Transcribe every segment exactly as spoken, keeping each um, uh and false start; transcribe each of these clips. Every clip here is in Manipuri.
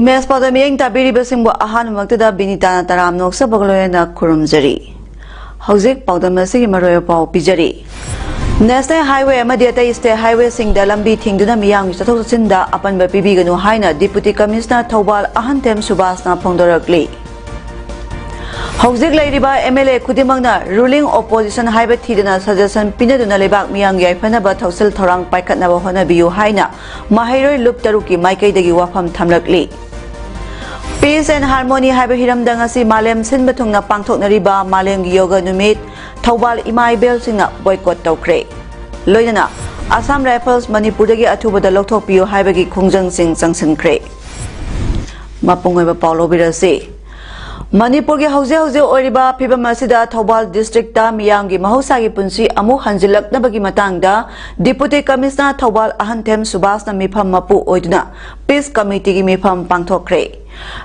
ꯏꯃꯦꯖ ꯄꯥꯎꯗꯝ ꯃꯤꯠꯌꯦꯡ ꯇꯥꯕꯤꯔꯤꯕꯁꯤꯡꯕꯨ ꯑꯍꯥꯟꯕꯃꯛꯇꯗ ꯕꯤꯅꯤꯇꯥꯅ ꯇꯔꯥꯝꯅ ꯑꯣꯛꯆꯕꯒ ꯂꯣꯏꯅꯅ ꯈꯨꯔꯨꯝꯖꯔꯤ꯫ ꯍꯧꯖꯤꯛ ꯄꯥꯎꯗꯝ ꯑꯁꯤꯒꯤ ꯃꯔꯨꯑꯣꯏꯕ ꯄꯥꯎ ꯄꯤꯖꯔꯤ꯫ ꯅꯦꯁꯅꯦꯜ ꯍꯥꯏꯋꯦ ꯑꯃꯗꯤ ꯑꯇꯩ ꯁ꯭ꯇꯦꯠ ꯍꯥꯏꯋꯦꯁꯤꯡꯗ ꯂꯝꯕꯤ ꯊꯤꯡꯗꯨꯅ ꯃꯤꯌꯥꯝꯒꯤ ꯆꯠꯊꯣꯛ ꯆꯠꯁꯤꯟꯗ ꯑꯄꯟꯕ ꯄꯤꯕꯤꯒꯅꯨ ꯍꯥꯏꯅ ꯗꯤꯄꯨꯇꯤ ꯀꯃꯤꯁꯅꯔ ꯊꯧꯕꯥꯜ ꯑꯍꯟꯊꯦꯝ ꯁꯨꯕꯥꯁꯅ ꯐꯣꯡꯗꯣꯔꯛꯂꯤ꯫ ꯍꯧꯖꯤꯛ ꯂꯩꯔꯤꯕ ꯑꯦꯝ ꯑꯦꯜ ꯑꯦ ꯈꯨꯗꯤꯡꯃꯛꯅ ꯔꯨꯂꯤꯡ ꯑꯣꯄꯣꯖꯤꯁꯟ ꯍꯥꯏꯕ ꯊꯤꯗꯅ ꯁꯖꯦꯁꯟ ꯄꯤꯅꯗꯨꯅ ꯂꯩꯕꯥꯛ ꯃꯤꯌꯥꯝꯒꯤ ꯌꯥꯏꯐꯅꯕ ꯊꯧꯁꯤꯜ ꯊꯧꯔꯥꯡ ꯄꯥꯏꯈꯠꯅꯕ ꯍꯣꯠꯅꯕꯤꯌꯨ ꯍꯥꯏꯅ ꯃꯍꯩꯔꯣꯏ ꯂꯨꯞ ꯇꯔꯨꯛꯀꯤ ꯃꯥꯏꯀꯩꯗꯒꯤ ꯋꯥꯐꯝ ꯊꯝꯂꯛꯂꯤ꯫ Peace and Harmony ꯍꯥꯏꯕ ꯍꯤꯔꯝꯗ ꯉꯁꯤ ꯃꯥꯂꯦꯝ ꯁꯤꯟꯕ ꯊꯨꯡꯅ ꯄꯥꯡꯊꯣꯛꯅꯔꯤꯕ ꯃꯥꯂꯦꯝꯒꯤ ꯌꯣꯒ ꯅꯨꯃꯤꯠ ꯊꯧꯕꯥꯜ ꯏꯃꯥ ꯏꯕꯦꯜꯁꯤꯡꯅ ꯕꯣꯏꯀꯣꯠ ꯇꯧꯈ꯭ꯔꯦ꯫ ꯂꯣꯏꯅꯅ ꯑꯁꯥꯝ ꯔꯥꯏꯐꯜꯁ ꯃꯅꯤꯄꯨꯔꯗꯒꯤ ꯑꯊꯨꯕꯗ ꯂꯧꯊꯣꯛꯄꯤꯌꯨ ꯍꯥꯏꯕꯒꯤ ꯈꯣꯡꯖꯪꯁꯤꯡ ꯆꯪꯁꯤꯟꯈ꯭ꯔꯦ꯫ ꯃꯄꯨꯡ ꯑꯣꯏꯕ ꯄꯥꯎ ꯂꯧꯕꯤꯔꯁꯤ꯫ ꯃꯅꯤꯄꯨꯔꯒꯤ ꯍꯧꯖꯤꯛ ꯍꯧꯖꯤꯛ ꯑꯣꯏꯔꯤꯕ ꯐꯤꯕꯝ ꯑꯁꯤꯗ ꯊꯧꯕꯥꯜ ꯗꯤꯁꯇ꯭ꯔꯤꯛꯇ ꯃꯤꯌꯥꯝꯒꯤ ꯃꯍꯧꯁꯥꯒꯤ ꯄꯨꯟꯁꯤ ꯑꯃꯨꯛ ꯍꯟꯖꯤꯜꯂꯛꯅꯕꯒꯤ ꯃꯇꯥꯡꯗ ꯗꯤꯄꯨꯇꯤ ꯀꯃꯤꯁꯅꯔ ꯊꯧꯕꯥꯜ ꯑꯍꯟꯊꯦꯝ ꯁꯨꯕꯥꯁꯅ ꯃꯤꯐꯝ ꯃꯄꯨ ꯑꯣꯏꯗꯨꯅ ꯄꯤꯁ ꯀꯃꯤꯇꯤꯒꯤ ꯃꯤꯐꯝ ꯄꯥꯡꯊꯣꯛꯈ꯭ꯔꯦ꯫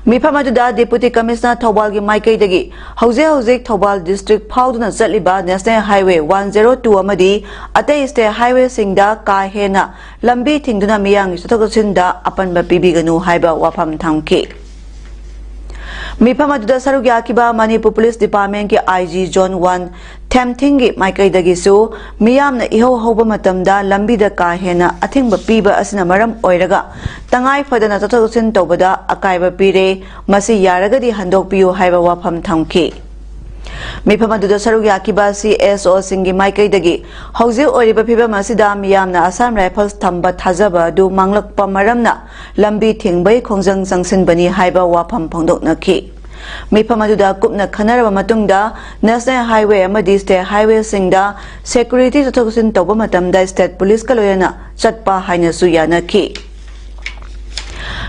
ꯃꯤꯐꯝ ꯑꯗꯨꯗ ꯗꯤꯄꯨꯇꯤ ꯀꯃꯤꯁꯅꯔ ꯊꯧꯕꯥꯜꯒꯤ ꯃꯥꯏꯀꯩꯗꯒꯤ ꯍꯧꯖꯤꯛ ꯍꯧꯖꯤꯛ ꯊꯧꯕꯥꯜ ꯗꯤꯁꯇ꯭ꯔꯤꯛ ꯐꯥꯎꯗꯨꯅ ꯆꯠꯂꯤꯕ national highway one zero two ꯑꯃꯗꯤ ꯑꯇꯩ ꯁ꯭ꯇꯦꯠ ꯍꯥꯏꯋꯦꯁꯤꯡꯗ ꯀꯥ ꯍꯦꯟꯅ ꯂꯝꯕꯤ ꯊꯤꯡꯗꯨꯅ ꯃꯤꯌꯥꯝꯒꯤ ꯆꯠꯊꯣꯛ ꯆꯠꯁꯤꯟꯗ ꯑꯄꯟꯕ ꯄꯤꯕꯤꯒꯅꯨ ꯍꯥꯏꯕ ꯋꯥꯐꯝ ꯊꯝꯈꯤ꯫ ꯃꯤꯐꯝ ꯑꯗꯨꯗ ꯁꯔꯨꯛ ꯌꯥꯈꯤꯕ ꯃꯅꯤꯄꯨꯔ ꯄꯨꯂꯤꯁ ꯗꯤꯄꯥꯔꯠꯃꯦꯟꯠꯀꯤ ꯑꯥꯏ ꯖꯤ ꯖꯣꯟ ꯋꯥꯟ ꯊꯦꯝꯊꯤꯡꯒꯤ ꯃꯥꯏꯀꯩꯗꯒꯤꯁꯨ ꯃꯤꯌꯥꯝꯅ ꯏꯍꯧ ꯍꯧꯕ ꯃꯇꯝꯗ ꯂꯝꯕꯤꯗ ꯀꯥ ꯍꯦꯟꯅ ꯑꯊꯤꯡꯕ ꯄꯤꯕ ꯑꯁꯤꯅ ꯃꯔꯝ ꯑꯣꯏꯔꯒ ꯇꯉꯥꯏ ꯐꯗꯅ ꯆꯠꯊꯣꯛ ꯆꯠꯁꯤꯟ ꯇꯧꯕꯗ ꯑꯀꯥꯏꯕ ꯄꯤꯔꯦ, ꯃꯁꯤ ꯌꯥꯔꯒꯗꯤ ꯍꯟꯗꯣꯛꯄꯤꯌꯨ ꯍꯥꯏꯕ ꯋꯥꯐꯝ ꯊꯝꯈꯤ꯫ ꯃꯤꯐꯝ ꯑꯗꯨꯗ ꯁꯔꯨꯛ ꯌꯥꯈꯤꯕ ꯁꯤ ꯑꯦꯁ ꯑꯣꯁꯤꯡꯒꯤ ꯃꯥꯏꯀꯩꯗꯒꯤ ꯍꯧꯖꯤꯛ ꯑꯣꯏꯔꯤꯕ ꯐꯤꯕꯝ ꯑꯁꯤꯗ ꯃꯤꯌꯥꯝꯅ ꯑꯁꯥꯝ ꯔꯥꯏꯐꯜꯁ ꯊꯝꯕ ꯊꯥꯖꯕ ꯑꯗꯨ ꯃꯥꯡꯂꯛꯄ ꯃꯔꯝꯅ ꯂꯝꯕꯤ ꯊꯤꯡꯕꯒꯤ ꯈꯣꯡꯖꯪ ꯆꯪꯁꯤꯟꯕꯅꯤ ꯍꯥꯏꯕ ꯋꯥꯐꯝ ꯐꯣꯡꯗꯣꯛꯅꯈꯤ꯫ ꯃꯤꯐꯝ ꯑꯗꯨꯗ ꯀꯨꯞꯅ ꯈꯟꯅꯔꯕ ꯃꯇꯨꯡꯗ ꯅꯦꯁꯅꯦꯜ ꯍꯥꯏꯋꯦ ꯑꯃꯗꯤ ꯁ꯭ꯇꯦꯠ ꯍꯥꯏꯋꯦꯁꯤꯡꯗ ꯁꯦꯀ꯭ꯌꯨꯔꯤꯇꯤ ꯆꯠꯊꯣꯛ ꯆꯠꯁꯤꯟ ꯇꯧꯕ ꯃꯇꯝꯗ ꯁ꯭ꯇꯦꯠ ꯄꯨꯂꯤꯁꯀ ꯂꯣꯏꯅꯅ ꯆꯠꯄ ꯍꯥꯏꯅꯁꯨ ꯌꯥꯅꯈꯤ꯫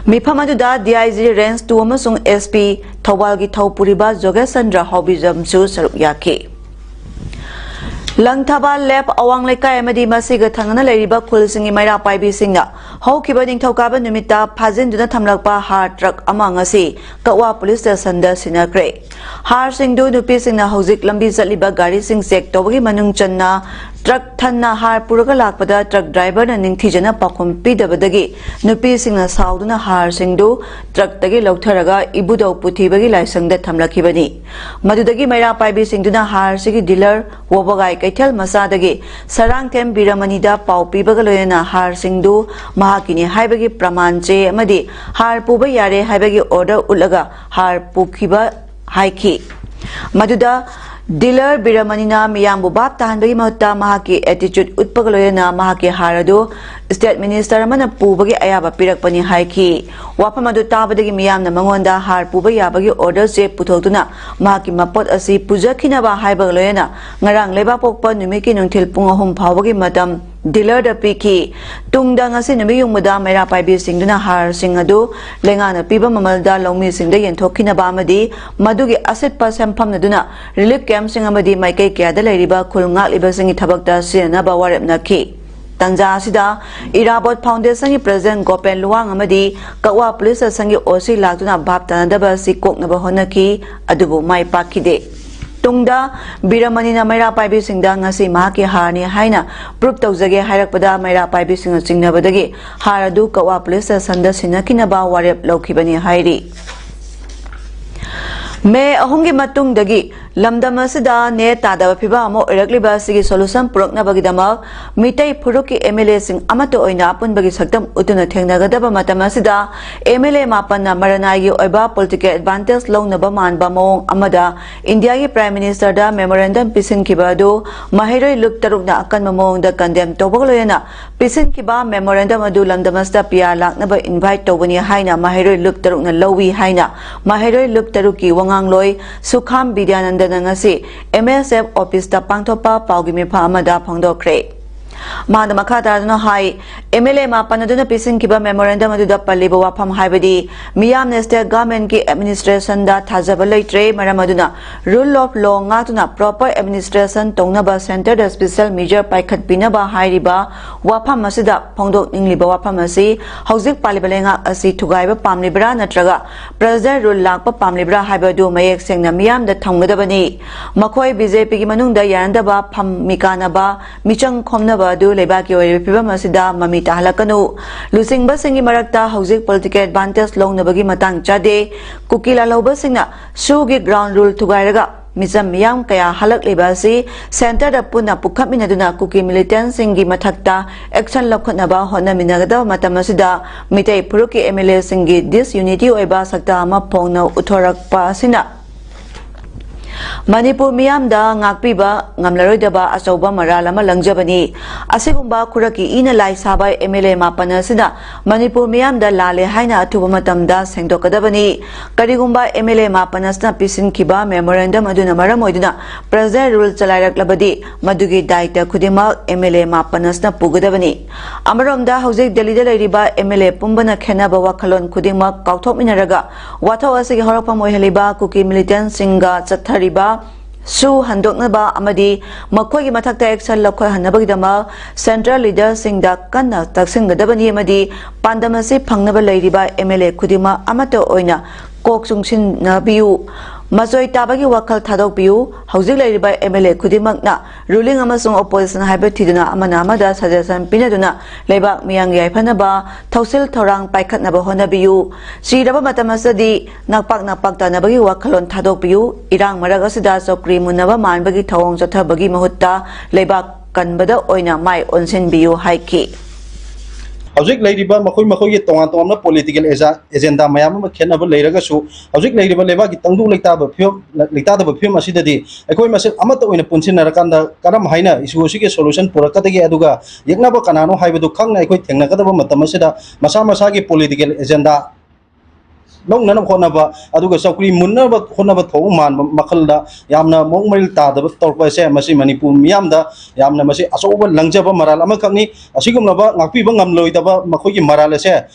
ꯃꯤꯐꯝ ꯑꯗꯨꯗ D I G Range two ꯑꯃꯁꯨꯡ S P ꯊꯧꯕꯥꯜꯒꯤ ꯊꯧ ꯄꯨꯔꯤꯕ ꯖꯣꯒꯦꯁ ꯆꯟꯗ꯭ꯔ ꯍꯥꯎꯕꯤꯖꯝꯁꯨ ꯁꯔꯨꯛ ꯌꯥꯈꯤ꯫ ꯂꯪꯊꯕꯥꯜ ꯂꯦꯞ ꯑꯋꯥꯡ ꯂꯩꯀꯥꯏ ꯑꯃꯗꯤ ꯃꯁꯤꯒ ꯊꯪꯅꯅ ꯂꯩꯔꯤꯕ ꯈꯨꯜꯁꯤꯡꯒꯤ ꯃꯩꯔꯥ ꯄꯥꯏꯕꯤꯁꯤꯡꯅ ꯍꯧꯈꯤꯕ ꯅꯤꯡꯊꯧꯀꯥꯕ ꯅꯨꯃꯤꯠꯇ ꯐꯥꯖꯤꯟꯗꯨꯅ ꯊꯝꯂꯛꯄ ꯍꯥꯔ ꯇ꯭ꯔꯛ ꯑꯃ ꯉꯁꯤ ꯀꯛꯋꯥ ꯄꯨꯂꯤꯁ ꯁ꯭ꯇꯦꯁꯟꯗ ꯁꯤꯟꯅꯈ꯭ꯔꯦ꯫ ꯍꯥꯔꯁꯤꯡꯗꯨ ꯅꯨꯄꯤꯁꯤꯡꯅ ꯍꯧꯖꯤꯛ ꯂꯝꯕꯤ ꯆꯠꯂꯤꯕ ꯒꯥꯔꯤꯁꯤꯡ ꯆꯦꯛ ꯇꯧꯕꯒꯤ ꯃꯅꯨꯡ ꯆꯟꯅ ꯇ꯭ꯔꯛ ꯊꯟꯅ ꯍꯥꯔ ꯄꯨꯔꯒ ꯂꯥꯛꯄꯗ ꯇ꯭ꯔꯛ ꯗ꯭ꯔꯥꯏꯚꯔꯅ ꯅꯤꯡꯊꯤꯖꯅ ꯄꯥꯎꯈꯨꯝ ꯄꯤꯗꯕꯗꯒꯤ ꯅꯨꯄꯤꯁꯤꯡꯅ ꯁꯥꯎꯗꯨꯅ ꯍꯥꯔꯁꯤꯡꯗꯨ ꯇ꯭ꯔꯛꯇꯒꯤ ꯂꯧꯊꯔꯒ ꯏꯕꯨꯙꯧ ꯄꯨꯊꯤꯕꯒꯤ ꯂꯥꯏꯁꯪꯗ ꯊꯝꯂꯛꯈꯤꯕꯅꯤ꯫ ꯃꯗꯨꯗꯒꯤ ꯃꯩꯔꯥ ꯄꯥꯏꯕꯤꯁꯤꯡꯗꯨꯅ ꯍꯥꯔꯁꯤꯒꯤ ꯗꯤꯂꯔ ꯋꯣꯕꯒꯥꯏ ꯀꯩꯊꯦꯜ ꯃꯆꯥꯗꯒꯤ ꯁꯔꯥꯡꯊꯦꯝ ꯕꯤꯔꯃꯅꯤꯗ ꯄꯥꯎ ꯄꯤꯕꯒ ꯂꯣꯏꯅꯅ ꯍꯥꯔꯁꯤꯡꯗꯨ ꯃꯍꯥꯛꯀꯤꯅꯤ ꯍꯥꯏꯕꯒꯤ ꯄ꯭ꯔꯃꯥꯟ ꯆꯦ ꯑꯃꯗꯤ ꯍꯥꯔ ꯄꯨꯕ ꯌꯥꯔꯦ ꯍꯥꯏꯕꯒꯤ ꯑꯣꯔꯗꯔ ꯎꯠꯂꯒ ꯍꯥꯔ ꯄꯨꯈꯤꯕ ꯍꯥꯏꯈꯤ꯫ ꯃꯗꯨꯗ ꯗꯤꯂꯔ ꯕꯤꯔꯃꯅꯤꯅ ꯃꯤꯌꯥꯝꯕꯨ ꯚꯥꯞ ꯇꯥꯍꯟꯕꯒꯤ ꯃꯍꯨꯠꯇ ꯃꯍꯥꯛꯀꯤ ꯑꯦꯇꯤꯆꯨꯠ ꯎꯠꯄꯒ ꯂꯣꯏꯅꯅ ꯃꯍꯥꯛꯀꯤ ꯍꯥꯔ ꯑꯗꯨ ꯁ꯭ꯇꯦꯠ ꯃꯤꯅꯤꯁꯇꯔ ꯑꯃꯅ ꯄꯨꯕꯒꯤ ꯑꯌꯥꯕ ꯄꯤꯔꯛꯄꯅꯤ ꯍꯥꯏꯈꯤ꯫ ꯋꯥꯐꯝ ꯑꯗꯨ ꯇꯥꯕꯗꯒꯤ ꯃꯤꯌꯥꯝꯅ ꯃꯉꯣꯟꯗ ꯍꯥꯔ ꯄꯨꯕ ꯌꯥꯕꯒꯤ ꯑꯣꯔꯗꯔ ꯆꯦ ꯄꯨꯊꯣꯛꯇꯨꯅ ꯃꯍꯥꯛꯀꯤ ꯃꯄꯣꯠ ꯑꯁꯤ ꯄꯨꯖꯈꯤꯅꯕ ꯍꯥꯏꯕꯒ ꯂꯣꯏꯅꯅ ꯉꯔꯥꯡ ꯂꯩꯕꯥꯛꯄꯣꯛꯄ ꯅꯨꯃꯤꯠꯀꯤ ꯅꯨꯡꯊꯤꯜ ꯄꯨꯡ ꯑꯍꯨꯝ ꯐꯥꯎꯕꯒꯤ ꯃꯇꯝ ꯗꯤꯂꯔꯗ ꯄꯤꯈꯤ꯫ ꯇꯨꯡꯗ ꯉꯁꯤ ꯅꯨꯃꯤꯠ ꯌꯨꯡꯕꯗ ꯃꯩꯔꯥ ꯄꯥꯏꯕꯤꯁꯤꯡꯗꯨꯅ ꯍꯥꯔꯁꯤꯡ ꯑꯗꯨ ꯂꯩꯉꯥꯛꯅ ꯄꯤꯕ ꯃꯃꯜꯗ ꯂꯧꯃꯤꯁꯤꯡꯗ ꯌꯦꯟꯊꯣꯛꯈꯤꯅꯕ ꯑꯃꯗꯤ ꯃꯗꯨꯒꯤ ꯑꯁꯤꯠꯄ ꯁꯦꯟꯐꯝ ꯑꯗꯨꯅ ꯔꯤꯂꯤꯐ ꯀꯦꯝꯞꯁꯤꯡ ꯑꯃꯗꯤ ꯃꯥꯏꯀꯩ ꯀꯌꯥꯗ ꯂꯩꯔꯤꯕ ꯈꯨꯜ ꯉꯥꯛꯂꯤꯕꯁꯤꯡꯒꯤ ꯊꯕꯛꯇ ꯁꯤꯖꯤꯟꯅꯅꯕ ꯋꯥꯔꯦꯞꯅꯈꯤ꯫ ꯇꯟꯖꯥ ꯑꯁꯤꯗ ꯏꯔꯥꯕꯣꯠ ꯐꯥꯎꯟꯗꯦꯁꯟꯒꯤ ꯄ꯭ꯔꯦꯁꯤꯗꯦꯟꯠ ꯒꯣꯄꯦꯟ ꯂꯨꯋꯥꯡ ꯑꯃꯗꯤ ꯀꯛꯋꯥ ꯄꯨꯂꯤꯁ ꯁ꯭ꯇꯦꯁꯟꯒꯤ O C ꯂꯥꯛꯇꯨꯅ ꯚꯥꯞ ꯇꯥꯅꯗꯕ ꯑꯁꯤ ꯀꯣꯛꯅꯕ ꯍꯣꯠꯅꯈꯤ, ꯑꯗꯨꯕꯨ ꯃꯥꯏ ꯄꯥꯛꯈꯤꯗꯦ꯫ ꯇꯨꯡꯗ ꯕꯤꯔꯃꯅꯤꯅ ꯃꯩꯔꯥ ꯄꯥꯏꯕꯤꯁꯤꯡꯗ ꯉꯁꯤ ꯃꯍꯥꯛꯀꯤ ꯍꯥꯔꯅꯤ ꯍꯥꯏꯅ ꯄ꯭ꯔꯨꯐ ꯇꯧꯖꯒꯦ ꯍꯥꯏꯔꯛꯄꯗ ꯃꯩꯔꯥ ꯄꯥꯏꯕꯤꯁꯤꯡꯅ ꯆꯤꯡꯅꯕꯗꯒꯤ ꯍꯥꯔ ꯑꯗꯨ ꯀꯛꯋꯥ ꯄꯨꯂꯤꯁ ꯁ꯭ꯇꯦꯁꯟꯗ ꯁꯤꯟꯅꯈꯤꯅꯕ ꯋꯥꯔꯦꯞ ꯂꯧꯈꯤꯕꯅꯤ ꯍꯥꯏꯔꯤ꯫ ꯃꯦ ꯑꯍꯨꯝꯒꯤ ꯃꯇꯨꯡꯗꯒꯤ ꯂꯝꯗꯝ ꯑꯁꯤꯗ ꯅꯦ ꯇꯥꯗꯕ ꯐꯤꯚꯝ ꯑꯃ ꯑꯣꯏꯔꯛꯂꯤꯕ ꯑꯁꯤꯒꯤ ꯁꯣꯂꯨꯁꯟ ꯄꯨꯔꯛꯅꯕꯒꯤꯗꯃꯛ ꯃꯤꯇꯩ ꯐꯨꯔꯨꯞꯀꯤ M L A ꯁꯤꯡ ꯑꯃꯠꯇ ꯑꯣꯏꯅ ꯑꯄꯨꯟꯕꯒꯤ ꯁꯛꯇꯝ ꯎꯠꯇꯨꯅ ꯊꯦꯡꯅꯒꯗꯕ ꯃꯇꯝ ꯑꯁꯤꯗ M L A ꯃꯥꯄꯟꯅ ꯃꯔꯅꯥꯏꯒꯤ ꯑꯣꯏꯕ ꯄꯣꯂꯤꯇꯤꯀꯦꯜ ꯑꯦꯗꯚꯥꯟꯇꯦꯖ ꯂꯧꯅꯕ ꯃꯥꯟꯕ ꯃꯑꯣꯡ ꯑꯃꯗ ꯏꯟꯗꯤꯌꯥꯒꯤ ꯄ꯭ꯔꯥꯏꯝ ꯃꯤꯅꯤꯁꯇꯔꯗ ꯃꯦꯃꯣꯔꯦꯟꯗꯝ ꯄꯤꯁꯤꯟꯈꯤꯕ ꯑꯗꯨ ꯃꯍꯩꯔꯣꯏ ꯂꯨꯞ ꯇꯔꯨꯛꯅ ꯑꯀꯟꯕ ꯃꯑꯣꯡꯗ ꯀꯟꯗꯦꯝ ꯇꯧꯕꯒ ꯂꯣꯏꯅꯅ ꯄꯤꯁꯤꯟꯈꯤꯕ ꯃꯦꯃꯣꯔꯦꯟꯗꯝ ꯑꯗꯨ ꯂꯝꯗꯝ ꯑꯁꯤꯗ P R ꯂꯥꯛꯅꯕ ꯏꯟꯚꯥꯏꯠ ꯇꯧꯕꯅꯤ ꯍꯥꯏꯅ ꯃꯍꯩꯔꯣꯏ ꯂꯨꯞ ꯇꯔꯨꯛꯅ ꯂꯧꯏ ꯍꯥꯏꯅ ꯃꯍꯩꯔꯣꯏ ꯂꯨꯞ ꯇꯔꯨꯛꯀꯤ ꯋꯥꯉꯥꯡꯂꯣꯏ ꯁꯨꯈꯥꯝ ꯕꯤꯗ꯭ꯌꯥꯅꯟꯗꯅ ꯉꯁꯤ M S F ꯑꯣꯐꯤꯁꯇ ꯄꯥꯡꯊꯣꯛꯄ ꯄꯥꯎꯒꯤ ꯃꯤꯐꯝ ꯑꯃꯗ ꯐꯣꯡꯗꯣꯛꯈ꯭ꯔꯦ꯫ ꯃꯍꯥꯛꯅ ꯃꯈꯥ ꯇꯥꯗꯨꯅ ꯍꯥꯏ, MLA ꯃꯥꯄꯟ ꯑꯗꯨꯅ ꯄꯤꯁꯤꯟꯈꯤꯕ memorandum ꯑꯗꯨꯗ ꯄꯜꯂꯤꯕ ꯋꯥꯐꯝ, ꯍꯥꯏꯕꯗꯤ ꯃꯤꯌꯥꯝꯅ state governmentꯀꯤ administrationꯗ ꯊꯥꯖꯕ ꯂꯩꯇ꯭ꯔꯦ, ꯃꯔꯝ ꯑꯗꯨꯅ rule of law ꯉꯥꯛꯇꯨꯅ proper administration ꯇꯧꯅꯕ centreꯗ special measure ꯄꯥꯏꯈꯠꯄꯤꯅꯕ ꯍꯥꯏꯔꯤꯕ ꯋꯥꯐꯝ ꯑꯁꯤꯗ ꯐꯣꯡꯗꯣꯛꯅꯤꯡꯂꯤꯕ ꯋꯥꯐꯝ ꯑꯁꯤ ꯍꯧꯖꯤꯛ ꯄꯥꯜꯂꯤꯕ ꯂꯩꯉꯥꯛ ꯑꯁꯤ ꯊꯨꯒꯥꯏꯕ ꯄꯥꯝꯂꯤꯕ꯭ꯔꯥ ꯅꯠꯇ꯭ꯔꯒ president rule ꯂꯥꯛꯄ ꯄꯥꯝꯂꯤꯕ꯭ꯔꯥ ꯍꯥꯏꯕꯗꯨ ꯃꯌꯦꯛ ꯁꯦꯡꯅ ꯃꯤꯌꯥꯝꯗ ꯊꯝꯒꯗꯕꯅꯤ꯫ ꯃꯈꯣꯏ BJPꯒꯤ ꯃꯅꯨꯡꯗ ꯌꯥꯅꯗꯕ, ꯐꯝ ꯃꯤꯀꯥꯅꯕ, ꯃꯤꯆꯪ ꯈꯣꯝꯅꯕ ꯑꯗꯨ ꯂꯩꯕꯥꯛꯀꯤ ꯑꯣꯏꯔꯤꯕ ꯐꯤꯕꯝ ꯑꯁꯤꯗ ꯃꯃꯤ ꯇꯥꯍꯜꯂꯛꯀꯅꯨ꯫ ꯂꯨꯆꯤꯡꯕꯁꯤꯡꯒꯤ ꯃꯔꯛꯇ ꯍꯧꯖꯤꯛ political advantage ꯂꯧꯅꯕꯒꯤ ꯃꯇꯥꯡ ꯆꯥꯗꯦ꯫ ꯀꯨꯀꯤ ꯂꯥꯜꯍꯧꯕꯁꯤꯡꯅ SoOꯒꯤ ground rule ꯊꯨꯒꯥꯏꯔꯒ ꯃꯤꯆꯝ ꯃꯤꯌꯥꯝ ꯀꯌꯥ ꯍꯜꯂꯛꯂꯤꯕ ꯑꯁꯤ centreꯗ ꯄꯨꯟꯅ ꯄꯨꯈꯠꯃꯤꯟꯅꯗꯨꯅ ꯀꯨꯀꯤ militantꯁꯤꯡꯒꯤ ꯃꯊꯛꯇ action ꯂꯧꯈꯠꯅꯕ ꯍꯣꯠꯅꯃꯤꯟꯅꯒꯗꯕ ꯃꯇꯝ ꯑꯁꯤꯗ ꯃꯤꯇꯩ ꯐꯨꯔꯨꯞꯀꯤ MLAꯁꯤꯡꯒꯤ disunity ꯑꯣꯏꯕ ꯁꯛꯇ ꯑꯃ ꯐꯣꯡꯅ ꯎꯠꯊꯣꯔꯛꯄ ꯑꯁꯤꯅ ꯃꯅꯤꯄꯨꯔ ꯃꯤꯌꯥꯝꯗ ꯉꯥꯛꯄꯤꯕ ꯉꯝꯂꯔꯣꯏꯗꯕ ꯑꯆꯧꯕ ꯃꯔꯥꯜ ꯑꯃ ꯂꯪꯖꯕꯅꯤ꯫ ꯑꯁꯤꯒꯨꯝꯕ ꯈꯨꯔꯛꯀꯤ ꯏꯅ ꯂꯥꯏ ꯁꯥꯕ MLA ꯃꯥꯄꯟ ꯑꯁꯤꯅ ꯃꯅꯤꯄꯨꯔ ꯃꯤꯌꯥꯝꯗ ꯂꯥꯜꯂꯦ ꯍꯥꯏꯅ ꯑꯊꯨꯕ ꯃꯇꯝꯗ ꯁꯦꯡꯗꯣꯛꯀꯗꯕꯅꯤ꯫ ꯀꯔꯤꯒꯨꯝꯕ MLA ꯃꯥꯄꯟ ꯑꯁꯤꯅ ꯄꯤꯁꯤꯟꯈꯤꯕ memorandum ꯑꯗꯨꯅ ꯃꯔꯝ ꯑꯣꯏꯗꯨꯅ president rule ꯆꯂꯥꯏꯔꯛꯂꯕꯗꯤ ꯃꯗꯨꯒꯤ ꯗꯥꯏꯇ ꯈꯨꯗꯤꯡꯃꯛ MLA ꯃꯥꯄꯟ ꯑꯁꯤꯅ ꯄꯨꯒꯗꯕꯅꯤ꯫ ꯑꯃꯔꯣꯝꯗ ꯍꯧꯖꯤꯛ ꯗꯦꯜꯂꯤꯗ ꯂꯩꯔꯤꯕ MLA ꯄꯨꯝꯕꯅ ꯈꯦꯟꯅꯕ ꯋꯥꯈꯜꯂꯣꯟ ꯈꯨꯗꯤꯡꯃꯛ ꯀꯥꯎꯊꯣꯛꯃꯤꯟꯅꯔꯒ ꯋꯥꯊꯣꯛ ꯑꯁꯤꯒꯤ ꯍꯧꯔꯛꯐꯝ ꯑꯣꯏꯍꯜꯂꯤꯕ ꯀꯨꯀꯤ militantꯁꯤꯡꯒ ꯆꯠꯊꯔꯤꯕ SoO ꯍꯟꯗꯣꯛꯅꯕ ꯑꯃꯗꯤ ꯃꯈꯣꯏꯒꯤ ꯃꯊꯛꯇ action ꯂꯧꯈꯠꯍꯟꯅꯕꯒꯤꯗꯃꯛ central leaderꯁꯤꯡꯗ ꯀꯟꯅ ꯇꯛꯁꯤꯟꯒꯗꯕꯅꯤ ꯑꯃꯗꯤ ꯄꯥꯟꯗꯝ ꯑꯁꯤ ꯐꯪꯅꯕ ꯂꯩꯔꯤꯕ MLA ꯈꯨꯗꯤꯡꯃꯛ ꯑꯃꯠꯇ ꯑꯣꯏꯅ ꯀꯣꯛ ꯆꯨꯡꯁꯤꯟꯅꯕꯤꯌꯨ꯫ ꯃꯆꯣꯏ ꯇꯥꯕꯒꯤ ꯋꯥꯈꯜ ꯊꯥꯗꯣꯛꯄꯤꯌꯨ꯫ ꯍꯧꯖꯤꯛ ꯂꯩꯔꯤꯕ MLA ꯈꯨꯗꯤꯡꯃꯛꯅ ruling ꯑꯃꯁꯨꯡ opposition ꯍꯥꯏꯕ ꯊꯤꯗꯨꯅ ꯑꯃꯅ ꯑꯃꯗ suggestion ꯄꯤꯅꯗꯨꯅ ꯂꯩꯕꯥꯛ ꯃꯤꯌꯥꯝꯒꯤ ꯌꯥꯏꯐꯅꯕ ꯊꯧꯁꯤꯜ ꯊꯧꯔꯥꯡ ꯄꯥꯏꯈꯠꯅꯕ ꯍꯣꯠꯅꯕꯤꯌꯨ꯫ ꯆꯤꯔꯕ ꯃꯇꯝ ꯑꯁꯤꯗꯗꯤ ꯅꯛꯄꯥꯛ ꯅꯛꯄꯥꯛ ꯇꯥꯅꯕꯒꯤ ꯋꯥꯈꯜꯂꯣꯟ ꯊꯥꯗꯣꯛꯄꯤꯌꯨ꯫ ꯏꯔꯥꯡ ꯃꯔꯛ ꯑꯁꯤꯗ ꯆꯧꯀ꯭ꯔꯤ ꯃꯨꯟꯅꯕ ꯃꯥꯟꯕꯒꯤ ꯊꯧꯑꯣꯡ ꯆꯠꯊꯕꯒꯤ ꯃꯍꯨꯠꯇ ꯂꯩꯕꯥꯛ ꯀꯟꯕꯗ ꯑꯣꯏꯅ ꯃꯥꯏ ꯑꯣꯟꯁꯤꯟꯕꯤꯌꯨ ꯍꯥꯏꯈꯤ꯫ ꯍꯧꯖꯤꯛ ꯂꯩꯔꯤꯕ ꯃꯈꯣꯏ ꯃꯈꯣꯏꯒꯤ ꯇꯣꯉꯥꯟ ꯇꯣꯉꯥꯟꯕ political agenda ꯃꯌꯥꯝ ꯑꯃ ꯈꯦꯠꯅꯕ ꯂꯩꯔꯒꯁꯨ, ꯍꯧꯖꯤꯛ ꯂꯩꯔꯤꯕ ꯂꯩꯕꯥꯛꯀꯤ ꯇꯪꯗꯨ ꯂꯩꯇꯥꯕ ꯐꯤꯕꯝ, ꯂꯩꯇꯥꯗꯕ ꯐꯤꯕꯝ ꯑꯁꯤꯗꯗꯤ ꯑꯩꯈꯣꯏ ꯃꯁꯦꯜ ꯑꯃꯠꯇ ꯑꯣꯏꯅ ꯄꯨꯟꯁꯤꯟꯅꯔꯀꯥꯟꯗ ꯀꯔꯝ ꯍꯥꯏꯅ issue ꯑꯁꯤꯒꯤ solution ꯄꯨꯔꯛꯀꯗꯒꯦ, ꯑꯗꯨꯒ ꯌꯦꯛꯅꯕ ꯀꯅꯥꯅꯣ ꯍꯥꯏꯕꯗꯨ ꯈꯪꯅ ꯑꯩꯈꯣꯏ ꯊꯦꯡꯅꯒꯗꯕ ꯃꯇꯝ ꯑꯁꯤꯗ ꯃꯁꯥ ꯃꯁꯥꯒꯤ political agenda ꯂꯧꯅꯅꯕ ꯍꯣꯠꯅꯕ, ꯑꯗꯨꯒ ꯆꯧꯀ꯭ꯔꯤ ꯃꯨꯟꯅꯕ ꯍꯣꯠꯅꯕ ꯊꯧꯑꯣꯡ ꯃꯥꯟꯕ ꯃꯈꯜꯗ ꯌꯥꯝꯅ ꯃꯑꯣꯡ ꯃꯔꯤꯜ ꯇꯥꯗꯕ ꯇꯧꯔꯛꯄ ꯑꯁꯦ, ꯃꯁꯤ ꯃꯅꯤꯄꯨꯔ ꯃꯤꯌꯥꯝꯗ ꯌꯥꯝꯅ, ꯃꯁꯤ ꯑꯆꯧꯕ ꯂꯪꯖꯕ ꯃꯔꯥꯜ ꯑꯃꯈꯛꯅꯤ꯫ ꯑꯁꯤꯒꯨꯝꯂꯕ ꯉꯥꯛꯄꯤꯕ ꯉꯝꯂꯣꯏꯗꯕ ꯃꯈꯣꯏꯒꯤ ꯃꯔꯥꯜ ꯑꯁꯦ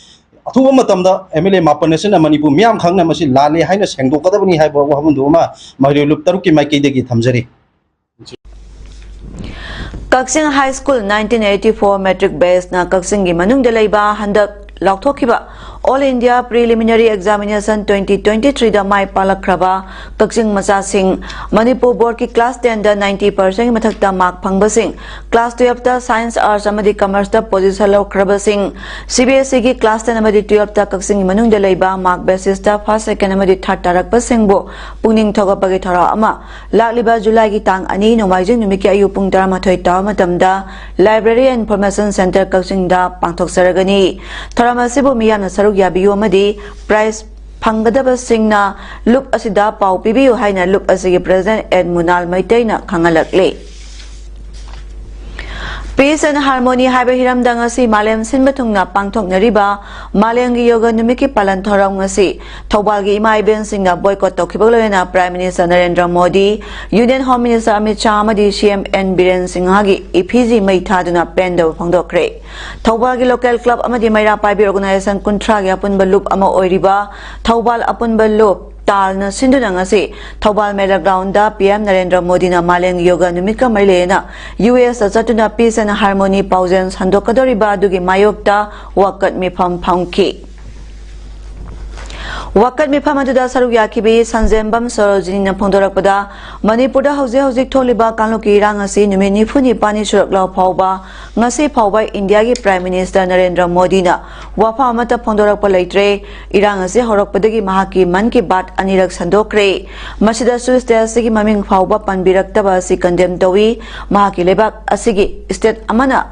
ꯑꯊꯨꯕ ꯃꯇꯝꯗ ꯑꯦꯝ ꯑꯦꯜ ꯑꯦ ꯃꯥꯄꯟ ꯑꯁꯤꯅ ꯃꯅꯤꯄꯨꯔ ꯃꯤꯌꯥꯝ ꯈꯪꯅ ꯃꯁꯤ ꯂꯥꯜꯂꯦ ꯍꯥꯏꯅ ꯁꯦꯡꯗꯣꯛꯀꯗꯕꯅꯤ ꯍꯥꯏꯕ ꯋꯥꯐꯝꯗꯨ ꯑꯃ ꯃꯩꯔꯣꯏ ꯂꯨꯞ ꯇꯔꯨꯛꯀꯤ ꯃꯥꯏꯀꯩꯗꯒꯤ ꯊꯝꯖꯔꯤ꯫ Kakching high school nineteen eighty four matric batchꯅ ꯀꯛꯆꯤꯡꯒꯤ ꯃꯅꯨꯡꯗ ꯂꯩꯕ ꯍꯟꯗꯛ ꯂꯥꯎꯊꯣꯛꯈꯤꯕ All India Preliminary Examination twenty twenty threeꯗ ꯃꯥꯏ ꯄꯥꯛꯂꯛꯈ꯭ꯔꯕ ꯀꯛꯆꯤꯡ ꯃꯆꯥꯁꯤꯡ, ꯃꯅꯤꯄꯨꯔ ꯕꯣꯔꯗꯀꯤ class tenꯗ ninety percentꯀꯤ ꯃꯊꯛꯇ mark ꯐꯪꯕꯁꯤꯡ, class twelveꯇ science, arts ꯑꯃꯗꯤ commerceꯇ position ꯂꯧꯈ꯭ꯔꯕꯁꯤꯡ, C B S Eꯒꯤ class ten ꯑꯃꯗꯤ twelveꯇ ꯀꯛꯆꯤꯡꯒꯤ ꯃꯅꯨꯡꯗ ꯂꯩꯕ mark basisꯇ first, second ꯑꯃꯗꯤ third ꯇꯥꯔꯛꯄꯁꯤꯡꯕꯨ ꯄꯨꯛꯅꯤꯡ ꯊꯧꯒꯠꯄꯒꯤ ꯊꯧꯔꯝ ꯑꯃ ꯂꯥꯛꯂꯤꯕ ꯖꯨꯂꯥꯏꯒꯤ ꯇꯥꯡ ꯑꯅꯤ, ꯅꯣꯡꯃꯥꯏꯖꯤꯡ ꯅꯨꯃꯤꯠꯀꯤ ꯑꯌꯨꯛ ꯄꯨꯡ ꯇꯔꯥꯃꯥꯊꯣꯏ ꯇꯥꯕ ꯃꯇꯝꯗ Library and Information Centre ꯀꯛꯆꯤꯡꯗ ꯄꯥꯡꯊꯣꯛꯆꯔꯒꯅꯤ꯫ ꯊꯧꯔꯝ ꯑꯁꯤꯕꯨ ꯃꯤꯌꯥꯝꯅ ꯁꯔꯨꯛ ꯌꯥꯕꯤꯌꯨ ꯑꯃꯗꯤ prize ꯐꯪꯒꯗꯕꯁꯤꯡꯅ ꯂꯨꯞ ꯑꯁꯤꯗ ꯄꯥꯎ ꯄꯤꯕꯤꯌꯨ ꯍꯥꯏꯅ ꯂꯨꯞ ꯑꯁꯤꯒꯤ president ꯑꯦꯟ ꯃꯨꯅꯥꯜ ꯃꯩꯇꯩꯅ ꯈꯪꯍꯜꯂꯛꯂꯤ꯫ Peace and Harmony ꯍꯥꯏꯕ ꯍꯤꯔꯝꯗ ꯉꯁꯤ ꯃꯥꯂꯦꯝ ꯁꯤꯟꯕ ꯊꯨꯡꯅ ꯄꯥꯡꯊꯣꯛꯅꯔꯤꯕ ꯃꯥꯂꯦꯝꯒꯤ ꯌꯣꯒ ꯅꯨꯃꯤꯠꯀꯤ ꯄꯥꯂꯟ ꯊꯧꯔꯝ ꯉꯁꯤ ꯊꯧꯕꯥꯜꯒꯤ ꯏꯃꯥ ꯏꯕꯦꯟꯁꯤꯡꯅ boycott ꯇꯧꯈꯤꯕꯒ ꯂꯣꯏꯅꯅ Prime Minister Narendra Modi, Union Home Minister Amit Shah ꯑꯃꯗꯤ C M N Biren ꯁꯤꯡꯍꯒꯤ effigy ꯃꯩ ꯊꯥꯗꯨꯅ ꯄꯦꯟꯗꯕ ꯐꯣꯡꯗꯣꯛꯈ꯭ꯔꯦ꯫ ꯊꯧꯕꯥꯜꯒꯤ local club ꯑꯃꯗꯤ ꯃꯩꯔꯥ ꯄꯥꯏꯕꯤ organization ꯀꯨꯟꯊ꯭ꯔꯥꯒꯤ ꯑꯄꯨꯟꯕ ꯂꯨꯞ ꯑꯃ ꯑꯣꯏꯔꯤꯕ ꯊꯧꯕꯥꯜ ꯑꯄꯨꯟꯕ ꯂꯨꯞ ꯇꯥꯜꯅ ꯁꯤꯟꯗꯨꯅ ꯉꯁꯤ ꯊꯧꯕꯥꯜ ꯃꯦꯂꯥ groundꯗ P M ꯅꯔꯦꯟꯗ꯭ꯔ ꯃꯣꯗꯤꯅ ꯃꯥꯂꯦꯝꯒꯤ ꯌꯣꯒ ꯅꯨꯃꯤꯠꯀ ꯃꯔꯤ ꯂꯩꯅꯅ U S ꯇ ꯆꯠꯇꯨꯅ Peace and Harmony ꯄꯥꯎꯖꯦꯜ ꯁꯟꯗꯣꯛꯀꯗꯧꯔꯤꯕ ꯑꯗꯨꯒꯤ ꯃꯥꯌꯣꯛꯇ ꯋꯥꯀꯠ ꯃꯤꯐꯝ ꯐꯝꯈꯤ꯫ ꯋꯥꯀꯠ ꯃꯤꯐꯝ ꯑꯗꯨꯗ ꯁꯔꯨꯛ ꯌꯥꯈꯤꯕꯤ ꯁꯟꯖꯦꯝꯕꯝ ꯁꯣꯔꯣꯖꯤꯅꯤꯅ ꯐꯣꯡꯗꯣꯔꯛꯄꯗ, ꯃꯅꯤꯄꯨꯔꯗ ꯍꯧꯖꯤꯛ ꯍꯧꯖꯤꯛ ꯊꯣꯛꯂꯤꯕ ꯀꯥꯡꯂꯨꯞꯀꯤ ꯏꯔꯥꯡ ꯑꯁꯤ ꯅꯨꯃꯤꯠ ꯅꯤꯐꯨ ꯅꯤꯄꯥꯜꯅꯤ ꯁꯨꯔꯛꯂꯕ ꯐꯥꯎꯕ ꯉꯁꯤ ꯐꯥꯎꯕ ꯏꯟꯗꯤꯌꯥꯒꯤ Prime Minister ꯅꯔꯦꯟꯗ꯭ꯔ ꯃꯣꯗꯤꯅ ꯋꯥꯐꯝ ꯑꯃꯠꯇ ꯐꯣꯡꯗꯣꯔꯛꯄ ꯂꯩꯇ꯭ꯔꯦ꯫ ꯏꯔꯥꯡ ꯑꯁꯤ ꯍꯧꯔꯛꯄꯗꯒꯤ ꯃꯍꯥꯛꯀꯤ ꯃꯟ ꯀꯤ ꯕꯥꯠ ꯑꯅꯤꯔꯛ ꯁꯟꯗꯣꯛꯈ꯭ꯔꯦ꯫ ꯃꯁꯤꯗꯁꯨ state ꯑꯁꯤꯒꯤ ꯃꯃꯤꯡ ꯐꯥꯎꯕ ꯄꯟꯕꯤꯔꯛꯇꯕ ꯑꯁꯤ condemn ꯇꯧꯏ꯫ ꯃꯍꯥꯛꯀꯤ ꯂꯩꯕꯥꯛ ꯑꯁꯤꯒꯤ state ꯑꯃꯅ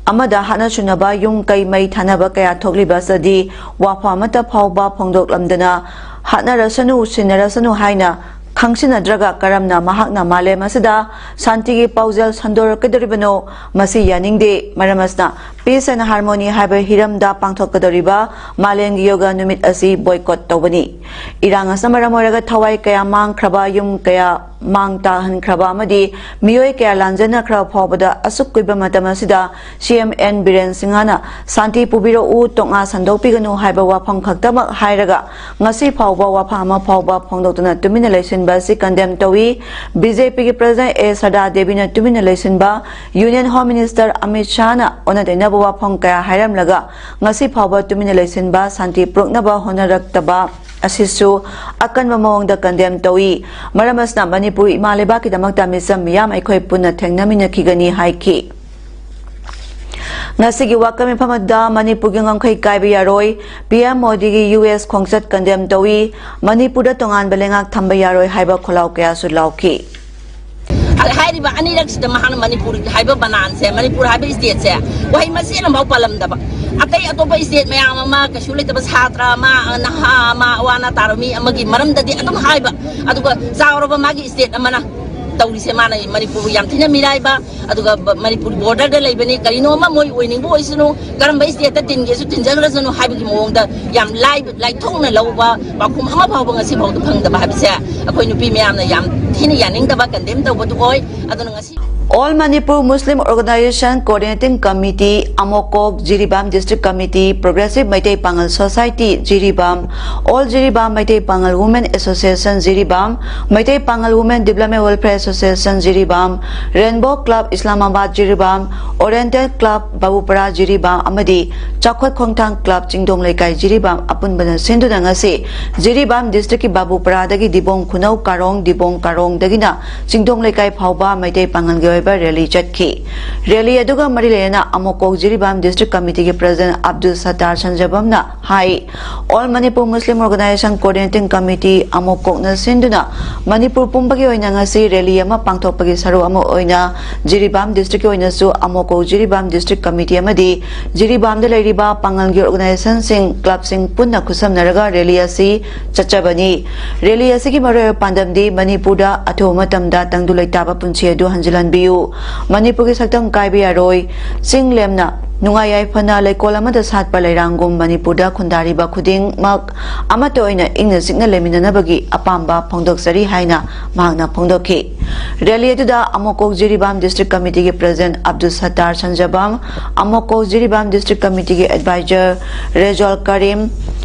ꯑꯃꯗ ꯍꯥꯠꯅ ꯁꯨꯅꯕ, ꯌꯨꯝ ꯀꯩ ꯃꯩ ꯊꯥꯅꯕ ꯀꯌꯥ ꯊꯣꯛꯂꯤꯕ ꯑꯁꯤꯗꯤ ꯋꯥꯐꯝ ꯑꯃꯠꯇ ꯐꯥꯎꯕ ꯐꯣꯡꯗꯣꯛꯂꯝꯗꯅ ꯍꯥꯠꯅꯔꯁꯅꯨ, ꯁꯤꯟꯅꯔꯁꯅꯨ ꯍꯥꯏꯅ ꯈꯪꯁꯤꯟꯅꯗ꯭ꯔꯒ ꯀꯔꯝꯅ ꯃꯍꯥꯛꯅ ꯃꯥꯂꯦꯝ ꯑꯁꯤꯗ ꯁꯥꯟꯇꯤꯒꯤ ꯄꯥꯎꯖꯦꯜ ꯁꯟꯗꯣꯔꯛꯀꯗꯧꯔꯤꯕꯅꯣ? ꯃꯁꯤ ꯌꯥꯅꯤꯡꯗꯦ꯫ ꯃꯔꯝ ꯑꯁꯤꯅ Peace and Harmony ꯍꯥꯏꯕ ꯍꯤꯔꯝꯗ ꯄꯥꯡꯊꯣꯛꯀꯗꯧꯔꯤꯕ ꯃꯥꯂꯦꯝꯒꯤ ꯌꯣꯒꯥ ꯅꯨꯃꯤꯠ ꯑꯁꯤ boycott ꯇꯧꯕꯅꯤ꯫ ꯏꯔꯥꯡ ꯑꯁꯤꯅ ꯃꯔꯝ ꯑꯣꯏꯔꯒ ꯊꯋꯥꯏ ꯀꯌꯥ ꯃꯥꯡꯈ꯭ꯔꯕ, ꯌꯨꯝ ꯀꯌꯥ ꯃꯥꯡ ꯇꯥꯍꯟꯈ꯭ꯔꯕ ꯑꯃꯗꯤ ꯃꯤꯑꯣꯏ ꯀꯌꯥ ꯂꯥꯟꯖꯦꯟꯅꯈ꯭ꯔꯕ ꯐꯥꯎꯕꯗ ꯑꯁꯨꯛ ꯀꯨꯏꯕ ꯃꯇꯝ ꯑꯁꯤꯗ ꯁꯤ ꯑꯦꯝ ꯑꯦꯟ ꯕꯤꯔꯦꯟ ꯁꯤꯡꯍꯅ ꯁꯥꯟꯇꯤ ꯄꯨꯕꯤꯔꯛꯎ, ꯇꯣꯛꯅꯥ ꯁꯟꯗꯣꯛꯄꯤꯒꯅꯨ ꯍꯥꯏꯕ ꯋꯥꯐꯝ ꯈꯛꯇꯃꯛ ꯍꯥꯏꯔꯒ ꯉꯁꯤ ꯐꯥꯎꯕ ꯋꯥꯐꯝ ꯑꯃ ꯐꯥꯎꯕ ꯐꯣꯡꯗꯣꯛꯇꯅ ꯇꯨꯃꯤꯟꯅ ꯂꯩꯁꯤꯟꯕ ꯑꯁꯤ condemn ꯇꯧꯏ꯫ ꯕꯤ ꯖꯦ ꯄꯤꯒꯤ President ꯑꯦ ꯁꯔꯗꯥ ꯗꯦꯕꯤꯅ ꯇꯨꯃꯤꯟꯅ ꯂꯩꯁꯤꯟꯕ, Union Home Minister ꯑꯃꯤꯠ ꯁꯥꯍꯅ ꯑꯣꯟꯅ ꯇꯩꯅꯕ ꯋꯥꯐꯝ ꯀꯌꯥ ꯍꯥꯏꯔꯝꯂꯒ ꯉꯁꯤ ꯐꯥꯎꯕ ꯇꯨꯃꯤꯟꯅ ꯂꯩꯁꯤꯟꯕ, ꯁꯥꯟꯇꯤ ꯄꯨꯔꯛꯅꯕ ꯍꯣꯠꯅꯔꯛꯇꯕ ꯑꯁꯤꯁꯨ ꯑꯀꯟꯕ ꯃꯑꯣꯡꯗ condemn ꯇꯧꯏ꯫ ꯃꯔꯝ ꯑꯁꯤꯅ ꯃꯅꯤꯄꯨꯔ ꯏꯃꯥ ꯂꯩꯕꯥꯛꯀꯤꯗꯃꯛꯇ ꯃꯤꯆꯝ ꯃꯤꯌꯥꯝ ꯑꯩꯈꯣꯏ ꯄꯨꯟꯅ ꯊꯦꯡꯅꯃꯤꯟꯅꯈꯤꯒꯅꯤ ꯍꯥꯏꯈꯤ꯫ ꯉꯁꯤꯒꯤ ꯋꯥꯀꯠ ꯃꯤꯐꯝ ꯑꯗꯨꯗ ꯃꯅꯤꯄꯨꯔꯒꯤ ꯉꯝꯈꯩ ꯀꯥꯏꯕ ꯌꯥꯔꯣꯏ, ꯄꯤ ꯑꯦꯝ ꯃꯣꯗꯤꯒꯤ ꯌꯨ ꯑꯦꯁ ꯈꯣꯡꯆꯠ condemn ꯇꯧꯏ, ꯃꯅꯤꯄꯨꯔꯗ ꯇꯣꯉꯥꯟꯕ ꯂꯩꯉꯥꯛ ꯊꯝꯕ ꯌꯥꯔꯣꯏ ꯍꯥꯏꯕ ꯈꯣꯜꯂꯥꯎ ꯀꯌꯥꯁꯨ ꯂꯥꯎꯈꯤ꯫ ꯍꯥꯏꯔꯤꯕ ꯑꯅꯤꯔꯛꯁꯤꯗ ꯃꯍꯥꯛꯅ ꯃꯅꯤꯄꯨꯔ ꯍꯥꯏꯕ ꯕꯅꯥꯟꯁꯦ, ꯃꯅꯤꯄꯨꯔ ꯍꯥꯏꯕ stateꯁꯦ ꯋꯥꯍꯩ ꯃꯆꯦꯠ ꯑꯃꯐꯥꯎ ꯄꯜꯂꯝꯗꯕ, ꯑꯇꯩ ꯑꯇꯣꯞꯄ state ꯃꯌꯥꯝ ꯑꯃ, ꯀꯩꯁꯨ ꯂꯩꯇꯕ ꯁꯥꯇ꯭ꯔ ꯑꯃ, ꯅꯍꯥ ꯑꯃ, ꯑꯋꯥ ꯑꯅꯥ ꯇꯥꯔꯕ ꯃꯤ ꯑꯃꯒꯤ ꯃꯔꯝꯗꯗꯤ ꯑꯗꯨꯝ ꯍꯥꯏꯕ, ꯑꯗꯨꯒ ꯆꯥꯎꯔꯕ ꯃꯥꯒꯤ state ꯑꯃꯅ ꯇꯧꯔꯤꯁꯦ, ꯃꯥꯅ ꯃꯅꯤꯄꯨꯔꯕꯨ ꯌꯥꯝ ꯊꯤꯅ ꯃꯤꯔꯥꯏꯕ, ꯑꯗꯨꯒ ꯕ-, ꯃꯅꯤꯄꯨꯔ borderꯗ ꯂꯩꯕꯅꯤ, ꯀꯔꯤꯅꯣ ꯑꯃ ꯃꯣꯏ ꯑꯣꯏꯅꯤꯡꯕ ꯑꯣꯏꯁꯅꯨ, ꯀꯔꯝꯕ stateꯇ ꯇꯤꯟꯒꯦꯁꯨ ꯇꯤꯟꯖꯈ꯭ꯔꯁꯅꯨ ꯍꯥꯏꯕꯒꯤ ꯃꯑꯣꯡꯗ ꯌꯥꯝ ꯂꯥꯏꯕ, ꯂꯥꯏꯊꯣꯛꯅ ꯂꯧꯕ ꯄꯥꯎꯈꯨꯝ ꯑꯃ ꯐꯥꯎꯕ ꯉꯁꯤ ꯐꯥꯎꯗ ꯐꯪꯗꯕ ꯍꯥꯏꯕꯁꯦ ꯑꯩꯈꯣꯏ ꯅꯨꯄꯤ ꯃꯌꯥꯝꯅ ꯌꯥꯝ ꯊꯤꯅ ꯌꯥꯅꯤꯡꯗꯕ, condemn ꯇꯧꯕꯗꯨ ꯑꯣꯏ꯫ ꯑꯗꯨꯅ ꯉꯁꯤ All Manipur Muslim Organization Coordinating Committee, ꯑꯃꯣꯀꯣꯛ, Jiribam District Committee, Progressive Meitei ꯄꯥꯉꯜ Society, ꯖꯤꯔꯤꯕꯥꯝ, All ꯖꯤꯔꯤꯕꯥꯝ ꯃꯩꯇꯩ ꯄꯥꯉꯜ Women Association, ꯖꯤꯔꯤꯕꯥꯝ, ꯃꯩꯇꯩ ꯄꯥꯉꯜ Women Development Welfare Association, Jiribam, Rainbow Club Islamabad, Jiribam, Oriental Club ꯕꯥꯕꯨꯄꯔꯥ, Jiribam ꯑꯃꯗꯤ ꯆꯥꯎꯈꯠ ꯈꯣꯡꯊꯥꯡ Club ꯆꯤꯡꯗꯣꯡ ꯂꯩꯀꯥꯏ, ꯖꯤꯔꯤꯕꯥꯝ ꯑꯄꯨꯟꯕꯅ ꯁꯤꯟꯗꯨꯅ ꯉꯁꯤ ꯖꯤꯔꯤꯕꯥꯝ Districtꯀꯤ ꯕꯥꯕꯨꯄꯔꯥꯗꯒꯤ ꯗꯤꯕꯣꯡ ꯈꯨꯅꯧ ꯀꯥꯔꯣꯡ, ꯗꯤꯕꯣꯡ ꯀꯥꯔꯣꯡꯗꯒꯤꯅ ꯆꯤꯡꯗꯣꯡ ꯂꯩꯀꯥꯏ ꯐꯥꯎꯕ ꯃꯩꯇꯩ ꯄꯥꯉꯜꯒꯤ ꯑꯣꯏꯕ rally ꯆꯠꯈꯤ꯫ Rally ꯑꯗꯨꯒ ꯃꯔꯤ ꯂꯩꯅꯅ ꯑꯃꯣꯀꯣꯛ ꯖꯤꯔꯤꯕꯥꯝ District Committeeꯒꯤ President ꯑꯕꯗꯨꯜ ꯁꯠꯇꯥꯔ ꯁꯟꯖꯕꯝꯅ ꯍꯥꯏ, All Manipur Muslim Organization Coordinating Committee, ꯑꯃꯣꯀꯣꯛꯅ ꯁꯤꯟꯗꯨꯅ ꯃꯅꯤꯄꯨꯔ ꯄꯨꯝꯕꯒꯤ ꯑꯣꯏꯅ ꯉꯁꯤ rally ꯑꯃ ꯄꯥꯡꯊꯣꯛꯄꯒꯤ ꯁꯔꯨꯛ ꯑꯃ ꯑꯣꯏꯅ ꯖꯤꯔꯤꯕꯥꯝ Districtꯀꯤ ꯑꯣꯏꯅꯁꯨ ꯑꯃꯣꯀꯣꯛ ꯖꯤꯔꯤꯕꯥꯝ District Committee ꯑꯃꯗꯤ ꯖꯤꯔꯤꯕꯥꯝꯗ ꯂꯩꯔꯤꯕ ꯄꯥꯉꯜꯒꯤ organizationꯁꯤꯡ, clubꯁꯤꯡ ꯄꯨꯟꯅ ꯈꯨꯠꯁꯝꯅꯔꯒ rally ꯑꯁꯤ ꯆꯠꯆꯕꯅꯤ꯫ Rally ꯑꯁꯤꯒꯤ ꯃꯔꯨꯑꯣꯏꯕ ꯄꯥꯟꯗꯝꯗꯤ ꯃꯅꯤꯄꯨꯔꯗ ꯑꯊꯨꯕ ꯃꯇꯝꯗ ꯇꯪꯗꯨ ꯂꯩꯇꯥꯕ ꯄꯨꯟꯁꯤ ꯑꯗꯨ ꯍꯟꯖꯤꯜꯍꯟꯕꯤꯌꯨ, ꯃꯅꯤꯄꯨꯔꯒꯤ ꯁꯛꯇꯝ ꯀꯥꯏꯕ ꯌꯥꯔꯣꯏ꯫ ꯆꯤꯡ ꯂꯦꯝꯅ ꯅꯨꯡꯉꯥꯏ ꯌꯥꯏꯐꯅ ꯂꯩꯀꯣꯜ ꯑꯃꯗ ꯁꯥꯠꯄ ꯂꯩꯔꯥꯡꯒꯨꯝ ꯃꯅꯤꯄꯨꯔꯗ ꯈꯨꯟꯗꯥꯔꯤꯕ ꯈꯨꯗꯤꯡꯃꯛ ꯑꯃꯠꯇ ꯑꯣꯏꯅ ꯏꯪꯅ ꯆꯤꯛꯅ ꯂꯩꯃꯤꯟꯅꯅꯕꯒꯤ ꯑꯄꯥꯝꯕ ꯐꯣꯡꯗꯣꯛꯆꯔꯤ ꯍꯥꯏꯅ ꯃꯍꯥꯛꯅ ꯐꯣꯡꯗꯣꯛꯈꯤ꯫ ꯔꯦꯂꯤ ꯑꯗꯨꯗ ꯑꯃꯣꯀꯣꯛ ꯖꯤꯔꯤꯕꯥꯝ ꯗꯤꯁꯇ꯭ꯔꯤꯛ ꯀꯃꯤꯇꯤꯒꯤ ꯄ꯭ꯔꯁꯤꯗꯦꯟꯠ ꯑꯕꯗꯨꯜ ꯁꯠꯇꯥꯔ ꯁꯟꯖꯕꯝ, ꯑꯃꯣꯀꯣꯛ ꯖꯤꯔꯤꯕꯥꯝ ꯗꯤꯁꯇ꯭ꯔꯤꯛ ꯀꯃꯤꯇꯤꯒꯤ adviser Rejol Karim,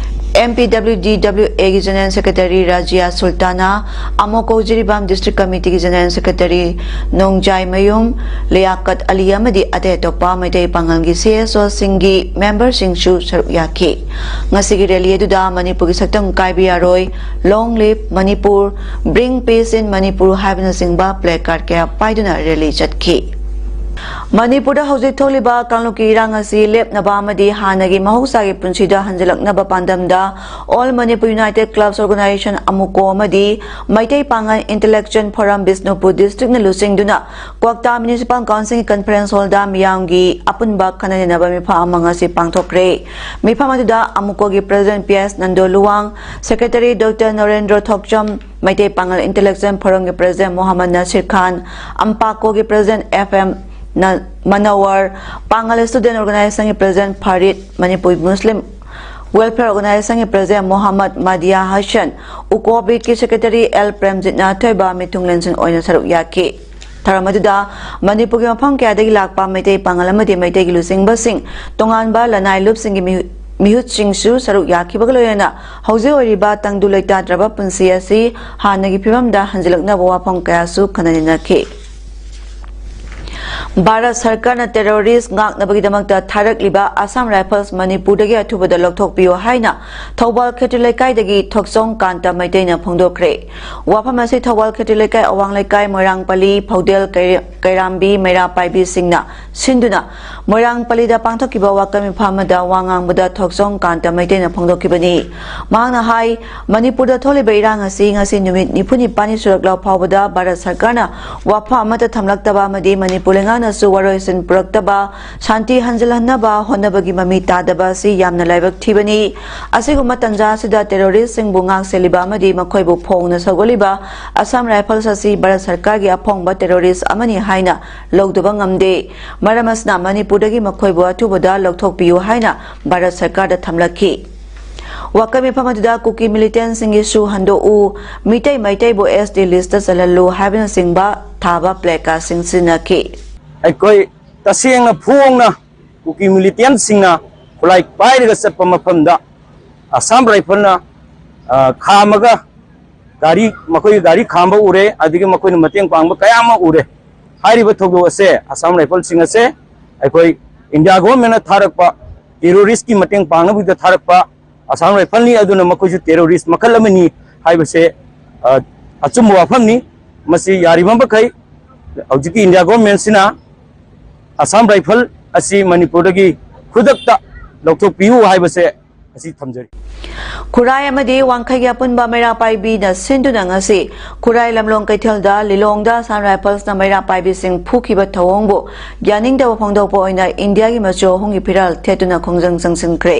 M P W D W ꯑꯦꯒꯤ general secretary Rajiya Sultana, Amokok Jiribam district ꯀꯃꯤꯇꯤꯒꯤ ꯖꯦꯅꯔꯦꯜ ꯁꯦꯀ꯭ꯔꯦꯇꯔꯤ ꯅꯣꯡꯖꯥꯏꯃꯌꯨꯝ ꯂꯤꯌꯥꯀꯠ ꯑꯂꯤ ꯑꯃꯗꯤ ꯑꯇꯩ ꯑꯇꯣꯞꯄ ꯃꯩꯇꯩ ꯄꯥꯉꯜꯒꯤ ꯁꯤ ꯑꯦꯁ ꯑꯣꯁꯤꯡꯒꯤ ꯃꯦꯝꯕꯔꯁꯤꯡꯁꯨ ꯁꯔꯨꯛ ꯌꯥꯈꯤ꯫ ꯉꯁꯤꯒꯤ ꯔꯦꯂꯤ ꯑꯗꯨꯗ "ꯃꯅꯤꯄꯨꯔꯒꯤ ꯁꯛꯇꯝ ꯀꯥꯏꯕ ꯌꯥꯔꯣꯏ", "Long Live Manipur", "Bring Peace in Manipur" ꯍꯥꯏꯕꯅꯆꯤꯡꯕ ꯄ꯭ꯂꯦ ꯀꯥꯔꯗ ꯀꯌꯥ ꯄꯥꯏꯗꯨꯅ ꯔꯦꯂꯤ ꯆꯠꯈꯤ꯫ ꯃꯅꯤꯄꯨꯔꯗ ꯍꯧꯖꯤꯛ ꯊꯣꯛꯂꯤꯕ ꯀꯥꯡꯂꯨꯞꯀꯤ ꯏꯔꯥꯡ ꯑꯁꯤ ꯂꯦꯞꯅꯕ ꯑꯃꯗꯤ ꯍꯥꯟꯅꯒꯤ ꯃꯍꯧꯁꯥꯒꯤ ꯄꯨꯟꯁꯤꯗ ꯍꯟꯖꯤꯜꯂꯛꯅꯕ ꯄꯥꯟꯗꯝꯗ All Manipur United Clubs Organization, ꯑꯃꯨꯀꯣ, ꯑꯃꯗꯤ ꯃꯩꯇꯩ ꯄꯥꯉꯜ ꯏꯟꯇꯦꯂꯦꯛꯆꯨꯋꯦꯜ ꯐꯣꯔꯝ ꯕꯤꯁꯅꯨꯄꯨꯔ ꯗꯤꯁꯇ꯭ꯔꯤꯛꯅ ꯂꯨꯆꯤꯡꯗꯨꯅ ꯀ꯭ꯋꯥꯛꯇꯥ ꯃ꯭ꯌꯨꯅꯤꯁꯤꯄꯥꯜ ꯀꯥꯎꯟꯁꯤꯜꯒꯤ ꯀꯟꯐꯔꯦꯟꯁ ꯍꯣꯜꯗ ꯃꯤꯌꯥꯝꯒꯤ ꯑꯄꯨꯟꯕ ꯈꯟꯅ ꯅꯩꯅꯕ ꯃꯤꯐꯝ ꯑꯃ ꯉꯁꯤ ꯄꯥꯡꯊꯣꯛꯈ꯭ꯔꯦ꯫ ꯃꯤꯐꯝ ꯑꯗꯨꯗ ꯑꯃꯨꯀꯣꯒꯤ president P S Nando Luwang, secretary doctor Norendro Thokchom, Meitei Pangal intellectual ꯐꯣꯔꯝꯒꯤ ꯄ꯭ꯔꯁꯤꯗꯦꯟꯠ ꯃꯣꯍꯝꯃꯗ ꯅꯁꯤꯔ ꯈꯥꯟ, ꯑꯝꯄꯥꯀꯣꯒꯤ ꯄ꯭ꯔꯁꯤꯗꯦꯟꯠ ꯑꯦꯐ ꯑꯦꯝ ꯅ-, ꯃꯅꯣꯋꯔ, ꯄꯥꯉꯜ ꯁ꯭ꯇꯨꯗꯦꯟꯠ ꯑꯣꯔꯒꯅꯥꯏꯖꯦꯁꯟꯒꯤ president Farid, Manipur Muslim welfare ꯑꯣꯔꯒꯅꯥꯏꯖꯦꯁꯟꯒꯤ ꯄ꯭ꯔꯁꯤꯗꯦꯟꯠ ꯃꯣꯍꯝꯃꯗ ꯃꯥꯗꯤꯌꯥ ꯍꯁꯟ, ꯎꯀꯣ ꯕꯤꯠꯀꯤ ꯁꯦꯀ꯭ꯔꯦꯇꯔꯤ ꯑꯦꯜ ꯄ꯭ꯔꯦꯝꯖꯤꯠꯅ ꯑꯊꯣꯏꯕ ꯃꯤꯊꯨꯡꯂꯦꯟꯁꯤꯡ ꯑꯣꯏꯅ ꯁꯔꯨꯛ ꯌꯥꯈꯤ꯫ ꯊꯧꯔꯝ ꯑꯗꯨꯗ ꯃꯅꯤꯄꯨꯔꯒꯤ ꯃꯐꯝ ꯀꯌꯥꯗꯒꯤ ꯂꯥꯛꯄ ꯃꯩꯇꯩ ꯄꯥꯉꯜ ꯑꯃꯗꯤ ꯃꯩꯇꯩꯒꯤ ꯂꯨꯆꯤꯡꯕꯁꯤꯡ, ꯇꯣꯉꯥꯟꯕ ꯂꯅꯥꯏ ꯂꯨꯞꯁꯤꯡꯒꯤ ꯃꯤꯍꯨ-, ꯃꯤꯍꯨꯠꯁꯤꯡꯁꯨ ꯁꯔꯨꯛ ꯌꯥꯈꯤꯕꯒ ꯂꯣꯏꯅꯅ ꯍꯧꯖꯤꯛ ꯑꯣꯏꯔꯤꯕ ꯇꯪꯗꯨ ꯂꯩꯇꯥꯗ꯭ꯔꯕ ꯄꯨꯟꯁꯤ ꯑꯁꯤ ꯍꯥꯟꯅꯒꯤ ꯐꯤꯕꯝꯗ ꯍꯟꯖꯤꯜꯂꯛꯅꯕ ꯋꯥꯐꯝ ꯀꯌꯥꯁꯨ ꯈꯟꯅ ꯅꯩꯅꯈꯤ꯫ ꯚꯥꯔꯠ ꯁꯔꯀꯥꯔꯅ ꯇꯦꯔꯣꯔꯤꯁ ꯉꯥꯛꯅꯕꯒꯤꯗꯃꯛꯇ ꯊꯥꯔꯛꯂꯤꯕ ꯑꯁꯥꯝ ꯔꯥꯏꯐꯜꯁ ꯃꯅꯤꯄꯨꯔꯗꯒꯤ ꯑꯊꯨꯕꯗ ꯂꯧꯊꯣꯛꯄꯤꯌꯨ ꯍꯥꯏꯅ ꯊꯧꯕꯥꯜ ꯈꯦꯇ꯭ꯔꯤ ꯂꯩꯀꯥꯏꯗꯒꯤ ꯊꯣꯛꯆꯣꯝ ꯀꯥꯟꯇ ꯃꯩꯇꯩꯅ ꯐꯣꯡꯗꯣꯛꯈ꯭ꯔꯦ꯫ ꯋꯥꯐꯝ ꯑꯁꯤ ꯊꯧꯕꯥꯜ ꯈꯦꯇ꯭ꯔꯤ ꯂꯩꯀꯥꯏ, ꯑꯋꯥꯡ ꯂꯩꯀꯥꯏ, ꯃꯣꯏꯔꯥꯡꯄꯜꯂꯤ, ꯐꯧꯗꯦꯜ, ꯀꯩꯔꯦ-, ꯀꯩꯔꯥꯝꯕꯤ, ꯃꯩꯔꯥ ꯄꯥꯏꯕꯤꯁꯤꯡꯅ ꯁꯤꯟꯗꯨꯅ ꯃꯣꯏꯔꯥꯡ ꯄꯜꯂꯤꯗ ꯄꯥꯡꯊꯣꯛꯈꯤꯕ ꯋꯥꯀꯠ ꯃꯤꯐꯝ ꯑꯃꯗ ꯋꯥ ꯉꯥꯡꯕꯗ ꯊꯣꯛꯆꯣꯝ ꯀꯥꯟꯇ ꯃꯩꯇꯩꯅ ꯐꯣꯡꯗꯣꯛꯈꯤꯕꯅꯤ꯫ ꯃꯍꯥꯛꯅ ꯍꯥꯏ, ꯃꯅꯤꯄꯨꯔꯗ ꯊꯣꯛꯂꯤꯕ ꯏꯔꯥꯡ ꯑꯁꯤ ꯉꯁꯤ ꯅꯨꯃꯤꯠ ꯅꯤꯐꯨ ꯅꯤꯄꯥꯜꯅꯤ ꯁꯨꯔꯛꯂꯕ ꯐꯥꯎꯕꯗ ꯚꯥꯔꯠ ꯁꯔꯀꯥꯔꯅ ꯋꯥꯐꯝ ꯑꯃꯠꯇ ꯊꯝꯂꯛꯇꯕ ꯑꯃꯗꯤ ꯃꯅꯤꯄꯨꯔ ꯂꯩꯉꯥꯛꯅꯁꯨ ꯋꯥꯔꯣꯏꯁꯤꯟ ꯄꯨꯔꯛꯇꯕ, ꯁꯥꯟꯇꯤ ꯍꯟꯖꯤꯜꯍꯟꯅꯕ ꯍꯣꯠꯅꯕꯒꯤ ꯃꯃꯤ ꯇꯥꯗꯕ ꯑꯁꯤ ꯌꯥꯝꯅ ꯂꯥꯏꯕꯛ ꯊꯤꯕꯅꯤ꯫ ꯑꯁꯤꯒꯨꯝꯕ ꯇꯥꯟꯖꯥ ꯑꯁꯤꯗ ꯇꯦꯔꯣꯔꯤꯁꯁꯤꯡꯕꯨ ꯉꯥꯛ ꯁꯦꯜꯂꯤꯕ ꯑꯃꯗꯤ ꯃꯈꯣꯏꯕꯨ ꯐꯣꯡꯅ ꯁꯧꯒꯠꯂꯤꯕ ꯑꯁꯥꯝ ꯔꯥꯏꯐꯜꯁ ꯑꯁꯤ ꯚꯥꯔꯠ ꯁꯔꯀꯥꯔꯒꯤ ꯑꯐꯣꯡꯕ ꯇꯦꯔꯣꯔꯤꯁ ꯑꯃꯅꯤ ꯍꯥꯏꯅ ꯂꯧꯗꯕ ꯉꯝꯗꯦ꯫ ꯃꯔꯝ ꯑꯁꯤꯅ ꯃꯅꯤꯄꯨꯔꯗꯒꯤ ꯃꯈꯣꯏꯕꯨ ꯑꯊꯨꯕꯗ ꯂꯧꯊꯣꯛꯄꯤꯌꯨ ꯍꯥꯏꯅ ꯚꯥꯔꯠ ꯁꯔꯀꯥꯔꯗ ꯊꯝꯂꯛꯈꯤ꯫ ꯋꯥꯀꯠ ꯃꯤꯐꯝ ꯑꯗꯨꯗ ꯀꯨꯀꯤ ꯃꯤꯂꯤꯇꯦꯟꯁꯤꯡꯒꯤꯁꯨ ꯍꯟꯗꯣꯛꯎ, ꯃꯤꯇꯩ ꯃꯩꯇꯩꯕꯨ ꯑꯦꯁ ꯇꯤ ꯂꯤꯁꯇ ꯆꯜꯍꯜꯂꯨ ꯍꯥꯏꯕꯅꯆꯤꯡꯕ ꯊꯥꯕ ꯄ꯭ꯂꯦꯀꯥꯔꯗꯁꯤꯡ ꯁꯤꯖꯤꯟꯅꯈꯤ꯫ ꯑꯩꯈꯣꯏ ꯇꯁꯦꯡꯅ ꯐꯣꯡꯅ ꯀꯨꯀꯤ ꯃꯤꯂꯤꯇꯦꯟꯁꯤꯡꯅ ꯈꯨꯠꯂꯥꯏ ꯄꯥꯏꯔꯒ ꯆꯠꯄ ꯃꯐꯝꯗ ꯑꯁꯥꯝ ꯔꯥꯏꯐꯜꯅ, ꯑ, ꯈꯥꯝꯃꯒ ꯒꯥꯔꯤ, ꯃꯈꯣꯏꯒꯤ ꯒꯥꯔꯤ ꯈꯥꯝꯕ ꯎꯔꯦ, ꯑꯗꯒꯤ ꯃꯈꯣꯏꯅ ꯃꯇꯦꯡ ꯄꯥꯡꯕ ꯀꯌꯥ ꯑꯃ ꯎꯔꯦ꯫ ꯍꯥꯏꯔꯤꯕ ꯊꯧꯗꯣꯛ ꯑꯁꯦ ꯑꯁꯥꯝ ꯔꯥꯏꯐꯜꯁꯤꯡ ꯑꯁꯦ ꯑꯩꯈꯣꯏ ꯏꯟꯗꯤꯌꯥ ꯒꯣꯚꯔꯟꯃꯦꯟꯠꯅ ꯊꯥꯔꯛꯄ, ꯇꯦꯔꯣꯔꯤꯁꯀꯤ ꯃꯇꯦꯡ ꯄꯥꯡꯅꯕꯒꯤꯗꯃꯛꯇ ꯊꯥꯔꯛꯄ ꯑꯁꯥꯝ ꯔꯥꯏꯐꯜꯅꯤ, ꯑꯗꯨꯅ ꯃꯈꯣꯏꯁꯨ ꯇꯦꯔꯣꯔꯤꯁ ꯃꯈꯜ ꯑꯃꯅꯤ ꯍꯥꯏꯕꯁꯦ, ꯑ, ꯑꯆꯨꯝꯕ ꯋꯥꯐꯝꯅꯤ꯫ ꯃꯁꯤ ꯌꯥꯔꯤꯕ ꯃꯈꯩ ꯍꯧꯖꯤꯛꯀꯤ ꯏꯟꯗꯤꯌꯥ ꯒꯣꯚꯔꯟꯃꯦꯟꯠꯁꯤꯅ ꯑꯁꯥꯝ ꯔꯥꯏꯐꯜ ꯑꯁꯤ ꯃꯅꯤꯄꯨꯔꯗꯒꯤ ꯈꯨꯗꯛꯇ ꯂꯧꯊꯣꯛꯄꯤꯌꯨ ꯍꯥꯏꯕꯁꯦ ꯑꯁꯤ ꯊꯝꯖꯔꯤ꯫ ꯈꯨꯔꯥꯏ ꯑꯃꯗꯤ ꯋꯥꯡꯈꯩꯒꯤ ꯑꯄꯨꯟꯕ ꯃꯩꯔꯥ ꯄꯥꯏꯕꯤꯅ ꯁꯤꯟꯗꯨꯅ ꯉꯁꯤ ꯈꯨꯔꯥꯏ ꯂꯝꯂꯣꯡ ꯀꯩꯊꯦꯜꯗ ꯂꯤꯂꯣꯡꯗ ꯑꯁꯥꯝ ꯔꯥꯏꯐꯜꯁꯅ ꯃꯩꯔꯥ ꯄꯥꯏꯕꯤꯁꯤꯡ ꯐꯨꯈꯤꯕ ꯊꯧꯑꯣꯡꯕꯨ ꯌꯥꯅꯤꯡꯗꯕ ꯐꯣꯡꯗꯣꯛꯄ ꯑꯣꯏꯅ ꯏꯟꯗꯤꯌꯥꯒꯤ ꯃꯆꯨ ꯑꯍꯨꯝꯒꯤ ꯐꯤꯔꯥꯜ ꯊꯦꯠꯇꯨꯅ ꯈꯣꯡꯖꯪ ꯆꯪꯁꯤꯟꯈ꯭ꯔꯦ꯫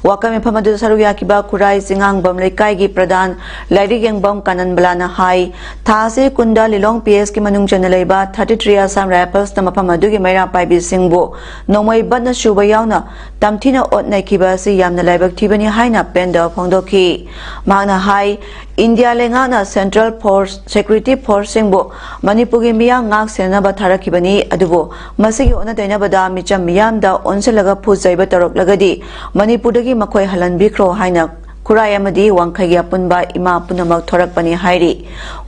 ꯋꯥꯀꯠ ꯃꯤꯐꯝ ꯑꯗꯨꯗ ꯁꯔꯨꯛ ꯌꯥꯈꯤꯕ ꯈꯨꯔꯥꯏ ꯆꯤꯉꯥꯡꯕꯝ ꯂꯩꯀꯥꯏꯒꯤ ꯄ꯭ꯔꯙꯥꯟ ꯂꯥꯏꯔꯤꯛ ꯌꯦꯡꯕꯝ ꯀꯥꯅꯟꯕꯂꯥꯅ ꯍꯥꯏ, ꯊꯥ ꯑꯁꯤ ꯀꯨꯟꯗ ꯂꯤꯂꯣꯡ ꯄꯤ ꯑꯦꯁꯀꯤ ꯃꯅꯨꯡ ꯆꯟꯅ ꯂꯩꯕ ꯊꯥꯔꯇꯤ ꯊ꯭ꯔꯤ ꯑꯁꯥꯝ ꯔꯥꯏꯐꯜꯁꯅ ꯃꯐꯝ ꯑꯗꯨꯒꯤ ꯃꯩꯔꯥ ꯄꯥꯏꯕꯤꯁꯤꯡꯕꯨ ꯅꯣꯡꯃꯩ ꯕꯟꯅ ꯁꯨꯕ ꯌꯥꯎꯅ ꯇꯝꯊꯤꯅ ꯑꯣꯠ ꯅꯩꯈꯤꯕ ꯑꯁꯤ ꯌꯥꯝꯅ ꯂꯥꯏꯕꯛ ꯊꯤꯕꯅꯤ ꯍꯥꯏꯅ ꯄꯦꯟꯗꯕ ꯐꯣꯡꯗꯣꯛꯈꯤ꯫ ꯃꯍꯥꯛꯅ ꯍꯥꯏ, ꯏꯟꯗꯤꯌꯥ ꯂꯩꯉꯥꯛꯅ ꯁꯦꯟꯇ꯭ꯔꯦꯜ ꯐꯣꯔꯁ, ꯁꯦꯀ꯭ꯌꯨꯔꯤꯇꯤ ꯐꯣꯔꯁꯁꯤꯡꯕꯨ ꯃꯅꯤꯄꯨꯔꯒꯤ ꯃꯤꯌꯥꯝ ꯉꯥꯛ ꯁꯦꯟꯅꯕ ꯊꯥꯔꯛꯈꯤꯕꯅꯤ, ꯑꯗꯨꯕꯨ ꯃꯁꯤꯒꯤ ꯑꯣꯟꯅ ꯇꯩꯅꯕꯗ ꯃꯤꯆꯝ ꯃꯤꯌꯥꯝꯗ ꯑꯣꯟꯁꯤꯜꯂꯒ ꯐꯨ ꯆꯩꯕ ꯇꯧꯔꯛꯂꯒꯗꯤ ꯃꯅꯤꯄꯨꯔꯗꯒꯤ ꯃꯈꯣꯏ ꯍꯜꯍꯟꯕꯤꯈ꯭ꯔꯣ ꯍꯥꯏꯅ ꯈꯨꯔꯥꯏ ꯑꯃꯗꯤ ꯋꯥꯡꯈꯩꯒꯤ ꯑꯄꯨꯟꯕ ꯏꯃꯥ ꯄꯨꯝꯅꯃꯛ ꯊꯣꯔꯛꯄꯅꯤ ꯍꯥꯏꯔꯤ꯫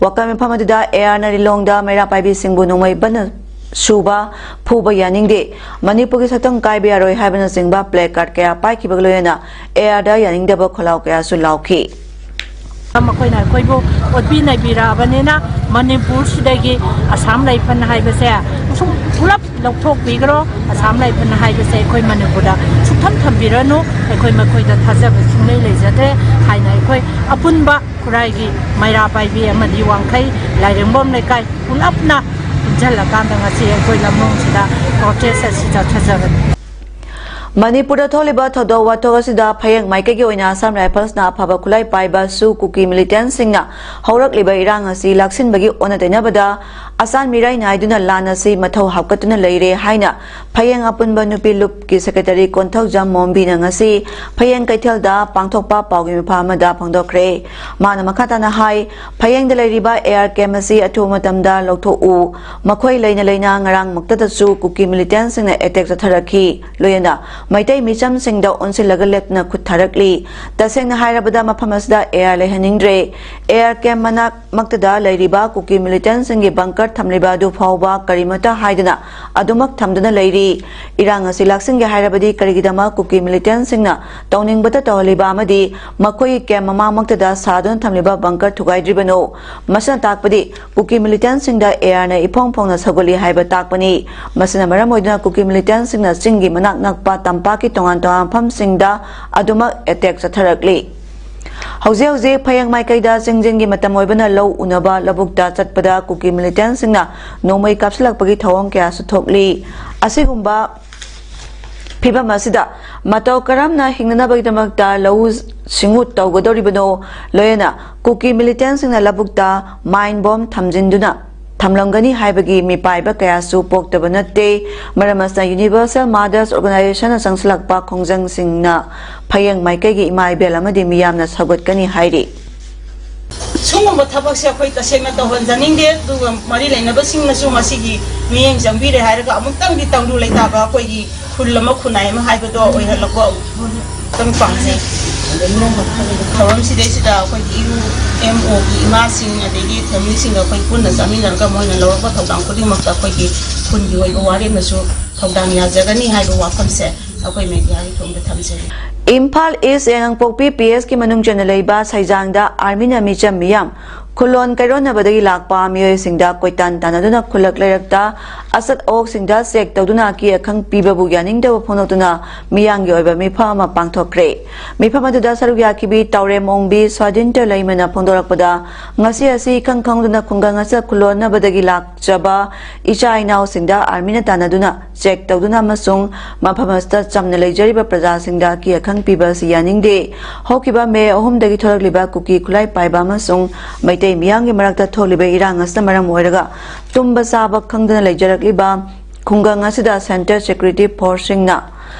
ꯋꯥꯀꯠ ꯃꯤꯐꯝ ꯑꯗꯨꯗ ꯑꯦ ꯑꯥꯔꯅ ꯂꯤꯂꯣꯡꯗ ꯃꯩꯔꯥ ꯄꯥꯏꯕꯤꯁꯤꯡꯕꯨ ꯅꯣꯡꯃꯩ ꯕꯟꯅ ꯁꯨꯕ, ꯐꯨꯕ ꯌꯥꯅꯤꯡꯗꯦ, ꯃꯅꯤꯄꯨꯔꯒꯤ ꯁꯛꯇꯝ ꯀꯥꯏꯕ ꯌꯥꯔꯣꯏ ꯍꯥꯏꯕꯅꯆꯤꯡꯕ ꯄ꯭ꯂꯦ ꯀꯥꯔꯗ ꯀꯌꯥ ꯄꯥꯏꯈꯤꯕꯒ ꯂꯣꯏꯅꯅ ꯑꯦ ꯑꯥꯔꯗ ꯌꯥꯅꯤꯡꯗꯕ ꯈꯣꯜꯂꯥꯎ ꯀꯌꯥꯁꯨ ꯂꯥꯎꯈꯤ꯫ ꯃꯈꯣꯏꯅ ꯑꯩꯈꯣꯏꯕꯨ ꯑꯣꯠꯄꯤ ꯅꯩꯕꯤꯔꯛꯑꯕꯅꯤꯅ, ꯃꯅꯤꯄꯨꯔꯁꯤꯗꯒꯤ ꯑꯁꯥꯝ ꯔꯥꯏꯐꯜ ꯍꯥꯏꯕꯁꯦ ꯁꯨꯝ ꯄꯨꯂꯞ ꯂꯧꯊꯣꯛꯄꯤꯈ꯭ꯔꯣ꯫ ꯑꯁꯥꯝ ꯔꯥꯏꯐꯜ ꯍꯥꯏꯕꯁꯦ ꯑꯩꯈꯣꯏ ꯃꯅꯤꯄꯨꯔꯗ ꯁꯨꯛꯊꯝ ꯊꯝꯕꯤꯔꯅꯨ꯫ ꯑꯩꯈꯣꯏ ꯃꯈꯣꯏꯗ ꯊꯥꯖꯕ ꯁꯨꯡꯂꯩ ꯂꯩꯖꯗ꯭ꯔꯦ ꯍꯥꯏꯅ ꯑꯩꯈꯣꯏ ꯑꯄꯨꯟꯕ ꯈꯨꯔꯥꯏꯒꯤ, ꯃꯩꯔꯥ ꯄꯥꯏꯕꯤ ꯑꯃꯗꯤ ꯋꯥꯡꯈꯩ ꯂꯥꯏꯔꯦꯝꯕꯝ ꯂꯩꯀꯥꯏ ꯄꯨꯂꯞꯅ ꯄꯨꯟꯁꯤꯜꯂꯀꯥꯟꯗ ꯉꯁꯤ ꯑꯩꯈꯣꯏ ꯂꯝꯂꯣꯡꯁꯤꯗ ꯄ꯭ꯔꯣꯇꯦꯁ ꯑꯁꯤ ꯆꯠꯊꯖꯕꯅꯤ꯫ ꯃꯅꯤꯄꯨꯔꯗ ꯊꯣꯛꯂꯤꯕ ꯊꯧꯗꯣꯛ ꯋꯥꯊꯣꯛ ꯑꯁꯤꯗ ꯐꯌꯦꯡ ꯃꯥꯏꯀꯩꯒꯤ ꯑꯣꯏꯅ ꯑꯁꯥꯝ ꯔꯥꯏꯐꯜꯁꯅ ꯑꯐꯕ ꯈꯨꯠꯂꯥꯏ ꯄꯥꯏꯕ ꯁꯨ ꯀꯨꯀꯤ ꯃꯤꯂꯤꯇꯦꯟꯁꯤꯡꯅ ꯍꯧꯔꯛꯂꯤꯕ ꯏꯔꯥꯡ ꯑꯁꯤ ꯂꯥꯛꯁꯤꯟꯕꯒꯤ ꯑꯣꯟꯅ ꯇꯩꯅꯕꯗ ꯑꯆꯥꯟ ꯃꯤꯔꯥꯏ ꯅꯥꯏꯗꯨꯅ ꯂꯥꯟ ꯑꯁꯤ ꯃꯊꯧ ꯍꯥꯞꯀꯠꯇꯨꯅ ꯂꯩꯔꯦ ꯍꯥꯏꯅ ꯐꯌꯦꯡ ꯑꯄꯨꯟꯕ ꯅꯨꯄꯤ ꯂꯨꯞꯀꯤ ꯁꯦꯀ꯭ꯔꯦꯇꯔꯤ ꯀꯣꯟꯊꯧꯖꯝ ꯃꯣꯝꯕꯤꯅ ꯉꯁꯤ ꯐꯌꯦꯡ ꯀꯩꯊꯦꯜꯗ ꯄꯥꯡꯊꯣꯛꯄ ꯄꯥꯎꯒꯤ ꯃꯤꯐꯝ ꯑꯃꯗ ꯐꯣꯡꯗꯣꯛꯈ꯭ꯔꯦ꯫ ꯃꯥꯅ ꯃꯈꯥ ꯇꯥꯅ ꯍꯥꯏ, ꯐꯌꯦꯡꯗ ꯂꯩꯔꯤꯕ ꯑꯦꯌꯥꯔ ꯀꯦꯝ ꯑꯁꯤ ꯑꯊꯨꯕ ꯃꯇꯝꯗ ꯂꯧꯊꯣꯛꯎ꯫ ꯃꯈꯣꯏ ꯂꯩꯅ ꯂꯩꯅ ꯉꯔꯥꯡꯃꯛꯇꯗꯁꯨ ꯀꯨꯀꯤ ꯃꯤꯂꯤꯇꯦꯟꯁꯤꯡꯅ ꯑꯦꯇꯦꯛ ꯆꯠꯊꯔꯛꯈꯤ꯫ ꯂꯣꯏꯅꯅ ꯃꯩꯇꯩ ꯃꯤꯆꯝꯁꯤꯡꯗ ꯑꯣꯟꯁꯤꯜꯂꯒ ꯂꯦꯞꯇꯅ ꯈꯨꯠ ꯊꯥꯔꯛꯂꯤ꯫ ꯇꯁꯦꯡꯅ ꯍꯥꯏꯔꯕꯗ ꯃꯐꯝ ꯑꯁꯤꯗ ꯑꯦꯌꯥꯔ ꯂꯩꯍꯟꯅꯤꯡꯗ꯭ꯔꯦ꯫ ꯑꯦꯌꯥꯔ ꯀꯦꯝ ꯃꯅꯥꯛꯃꯛꯇꯗ ꯂꯩꯔꯤꯕ ꯀꯨꯀꯤ ꯃꯤꯂꯤꯇꯦꯟꯁꯤꯡꯒꯤ ꯕꯪꯀꯔ ꯊꯝꯂꯤꯕ ꯑꯗꯨ ꯐꯥꯎꯕ ꯀꯔꯤꯃꯠꯇ ꯍꯥꯏꯗꯅ ꯑꯗꯨꯃꯛ ꯊꯝꯗꯨꯅ ꯂꯩꯔꯤ꯫ ꯏꯔꯥꯡ ꯑꯁꯤ ꯂꯥꯛꯁꯤꯟꯒꯦ ꯍꯥꯏꯔꯕꯗꯤ ꯀꯔꯤꯒꯤꯗꯃꯛ ꯀꯨꯀꯤ ꯃꯤꯂꯤꯇꯦꯟꯁꯤꯡꯅ ꯇꯧꯅꯤꯡꯕꯇ ꯇꯧꯍꯜꯂꯤꯕ ꯑꯃꯗꯤ ꯃꯈꯣꯏꯒꯤ ꯀꯦꯝ ꯃꯃꯥꯡꯃꯛꯇꯗ ꯁꯥꯗꯨꯅ ꯊꯝꯂꯤꯕ ꯕꯪꯀꯔ ꯊꯨꯒꯥꯏꯗ꯭ꯔꯤꯕꯅꯣ? ꯃꯁꯤꯅ ꯇꯥꯛꯄꯗꯤ ꯀꯨꯀꯤ ꯃꯤꯂꯤꯇꯦꯟꯁꯤꯡꯗ ꯑꯦꯌꯥꯔꯅ ꯏꯐꯣꯡ ꯐꯣꯡꯅ ꯁꯧꯒꯠꯂꯤ ꯍꯥꯏꯕ ꯇꯥꯛꯄꯅꯤ꯫ ꯃꯁꯤꯅ ꯃꯔꯝ ꯑꯣꯏꯗꯨꯅ ꯀꯨꯀꯤ ꯃꯤꯂꯤꯇꯦꯟꯁꯤꯡꯅ ꯆꯤꯡꯒꯤ ꯃꯅꯥꯛ ꯅꯛꯄ ꯇꯝꯄꯥꯛꯀꯤ ꯇꯣꯉꯥꯟ ꯇꯣꯉꯥꯟꯕ ꯃꯐꯝꯁꯤꯡꯗ ꯑꯗꯨꯃꯛ ꯑꯦꯇꯦꯛ ꯆꯠꯊꯔꯛꯂꯤ꯫ ꯍꯧꯖꯤꯛ ꯍꯧꯖꯤꯛ ꯐꯌꯦꯡ ꯃꯥꯏꯀꯩꯗ ꯆꯤꯡꯖꯤꯟꯒꯤ ꯃꯇꯝ ꯑꯣꯏꯕꯅ ꯂꯧ ꯎꯅꯕ ꯂꯧꯕꯨꯛꯇ ꯆꯠꯄꯗ ꯀꯨꯀꯤ ꯃꯤꯂꯤꯇꯦꯟꯁꯤꯡꯅ ꯅꯣꯡꯃꯩ ꯀꯥꯞꯁꯤꯜꯂꯛꯄꯒꯤ ꯊꯧꯑꯣꯡ ꯀꯌꯥꯁꯨ ꯊꯣꯛꯂꯤ꯫ ꯑꯁꯤꯒꯨꯝꯕ ꯐꯤꯕꯝ ꯑꯁꯤꯗ ꯃꯇꯧ ꯀꯔꯝꯅ ꯍꯤꯡꯅꯅꯕꯒꯤꯗꯃꯛꯇ ꯂꯧꯎ ꯁꯤꯡꯎ ꯇꯧꯒꯗꯧꯔꯤꯕꯅꯣ? ꯂꯣꯏꯅꯅ ꯀꯨꯀꯤ ꯃꯤꯂꯤꯇꯦꯟꯁꯤꯡꯅ ꯂꯧꯕꯨꯛꯇ ꯃꯥꯏꯟ ꯕꯣꯝ ꯊꯝꯖꯤꯟꯗꯨꯅ ꯊꯝꯂꯝꯒꯅꯤ ꯍꯥꯏꯕꯒꯤ ꯃꯤꯄꯥꯏꯕ ꯀꯌꯥꯁꯨ ꯄꯣꯛꯇꯕ ꯅꯠꯇꯦ꯫ ꯃꯔꯝ ꯑꯁꯤꯅ Universal Mothers Organizationꯅ ꯆꯪꯁꯤꯜꯂꯛꯄ ꯈꯣꯡꯖꯪꯁꯤꯡꯅ ꯐꯌꯦꯡ ꯃꯥꯏꯀꯩꯒꯤ ꯏꯃꯥ ꯏꯕꯦꯜ ꯑꯃꯗꯤ ꯃꯤꯌꯥꯝꯅ ꯁꯧꯒꯠꯀꯅꯤ ꯍꯥꯏꯔꯤ꯫ ꯁꯤꯒꯨꯝꯕ ꯊꯕꯛꯁꯦ ꯑꯩꯈꯣꯏ ꯇꯁꯦꯡꯅ ꯇꯧꯍꯟꯖꯅꯤꯡꯗꯦ, ꯑꯗꯨꯒ ꯃꯔꯤ ꯂꯩꯅꯕꯁꯤꯡꯅꯁꯨ ꯃꯁꯤꯒꯤ ꯃꯤꯠꯌꯦꯡ ꯆꯪꯕꯤꯔꯦ ꯍꯥꯏꯔꯒ ꯑꯃꯨꯛꯇꯪꯗꯤ ꯇꯪꯗꯨ ꯂꯩꯇꯥꯕ ꯑꯩꯈꯣꯏꯒꯤ ꯈꯨꯜ ꯑꯃ ꯈꯨꯟꯅꯥꯏ ꯑꯃ ꯍꯥꯏꯕꯗꯣ ꯑꯣꯏꯍꯜꯂꯛꯄ ꯑꯃꯨꯛꯇꯪ ꯄꯥꯝꯖꯩ꯫ ꯊꯧꯔꯝꯁꯤꯗꯩꯁꯤꯗ ꯑꯩꯈꯣꯏꯒꯤ ꯏꯔꯨ, ꯑꯦꯝ ꯑꯣꯒꯤ ꯏꯃꯥꯁꯤꯡ, ꯑꯗꯒꯤ ꯐꯦꯃꯤꯂꯤꯁꯤꯡꯒ ꯑꯩꯈꯣꯏ ꯄꯨꯟꯅ ꯆꯥꯃꯤꯟꯅꯔꯒ ꯃꯣꯏꯅ ꯂꯧꯔꯛꯄ ꯊꯧꯗꯥꯡ ꯈꯨꯗꯤꯡꯃꯛꯇ ꯑꯩꯈꯣꯏꯒꯤ ꯈꯨꯟꯒꯤ ꯑꯣꯏꯕ ꯋꯥꯔꯦꯞꯅꯁꯨ ꯊꯧꯗꯥꯡ ꯌꯥꯖꯒꯅꯤ ꯍꯥꯏꯕ ꯋꯥꯐꯝꯁꯦ ꯑꯩꯈꯣꯏ ꯃꯦꯗꯤꯌꯥꯒꯤ ꯊꯣꯡꯗ ꯊꯝꯖꯔꯤ꯫ ꯏꯝꯐꯥꯜ ꯏꯁ ꯌꯥꯏꯉꯪꯄꯣꯛꯄꯤ ꯄꯤ ꯑꯦꯁꯀꯤ ꯃꯅꯨꯡ ꯆꯟꯅ ꯂꯩꯕ ꯁꯩꯖꯥꯡꯗ ꯑꯥꯔꯃꯤꯅ ꯃꯤꯆꯝ ꯃꯤꯌꯥꯝ ꯈꯨꯂꯣꯟ ꯀꯩꯔꯣꯟꯅꯕꯗꯒꯤ ꯂꯥꯛꯄ ꯃꯤꯑꯣꯏꯁꯤꯡꯗ ꯀꯣꯏꯇꯥꯟ ꯇꯥꯟꯅꯗꯨꯅ ꯈꯨꯜꯂꯛ ꯂꯩꯔꯛꯇ ꯑꯆꯠ ꯑꯋꯣꯛꯁꯤꯡꯗ ꯆꯦꯛ ꯇꯧꯗꯨꯅ ꯑꯀꯤ ꯑꯈꯪ ꯄꯤꯕꯕꯨ ꯌꯥꯅꯤꯡꯗꯕ ꯐꯣꯡꯗꯣꯛꯇꯨꯅ ꯃꯤꯌꯥꯝꯒꯤ ꯑꯣꯏꯕ ꯃꯤꯐꯝ ꯑꯃ ꯄꯥꯡꯊꯣꯛꯈ꯭ꯔꯦ꯫ ꯃꯤꯐꯝ ꯑꯗꯨꯗ ꯁꯔꯨꯛ ꯌꯥꯈꯤꯕꯤ ꯇꯥꯎꯔꯦꯝ ꯑꯣꯡꯕꯤ ꯁ꯭ꯋꯥꯗꯤꯟꯇ ꯂꯩꯃꯅ ꯐꯣꯡꯗꯣꯔꯛꯄꯗ, ꯉꯁꯤ ꯑꯁꯤ ꯏꯈꯪ ꯈꯪꯍꯧꯗꯅ ꯈꯨꯡꯒꯪ ꯑꯁꯤꯗ ꯈꯨꯂꯣꯟꯅꯕꯗꯒꯤ ꯂꯥꯛꯆꯕ ꯏꯆꯥ ꯏꯅꯥꯎꯁꯤꯡꯗ ꯑꯥꯔꯃꯤꯅ ꯇꯥꯟꯅꯗꯨꯅ ꯆꯦꯛ ꯇꯧꯗꯨꯅ ꯑꯃꯁꯨꯡ ꯃꯐꯝ ꯑꯁꯤꯗ ꯆꯝꯅ ꯂꯩꯖꯔꯤꯕ ꯄ꯭ꯔꯖꯥꯁꯤꯡꯗ ꯑꯀꯤ ꯑꯈꯪ ꯄꯤꯕ ꯑꯁꯤ ꯌꯥꯅꯤꯡꯗꯦ꯫ ꯍꯧꯈꯤꯕ ꯃꯦ ꯑꯍꯨꯝꯗꯒꯤ ꯊꯣꯛꯂꯛꯂꯤꯕ ꯀꯨꯀꯤ ꯈꯨꯠꯂꯥꯏ ꯄꯥꯏꯕ ꯑꯃꯁꯨꯡ ꯃꯩꯇꯩ ꯃꯤꯌꯥꯝꯒꯤ ꯃꯔꯛꯇ ꯊꯣꯛꯂꯤꯕ ꯏꯔꯥꯡ ꯑꯁꯤꯅ ꯃꯔꯝ ꯑꯣꯏꯔꯒ ꯇꯨꯝꯕ ꯆꯥꯕ ꯈꯪꯗꯅ ꯂꯩꯖꯔꯛꯂꯤꯕ ꯈꯨꯡꯒꯪ ꯑꯁꯤꯗ ꯁꯦꯟꯇ꯭ꯔꯦꯜ ꯁꯦꯀ꯭ꯌꯨꯔꯤꯇꯤ ꯐꯣꯔꯁꯁꯤꯡꯅ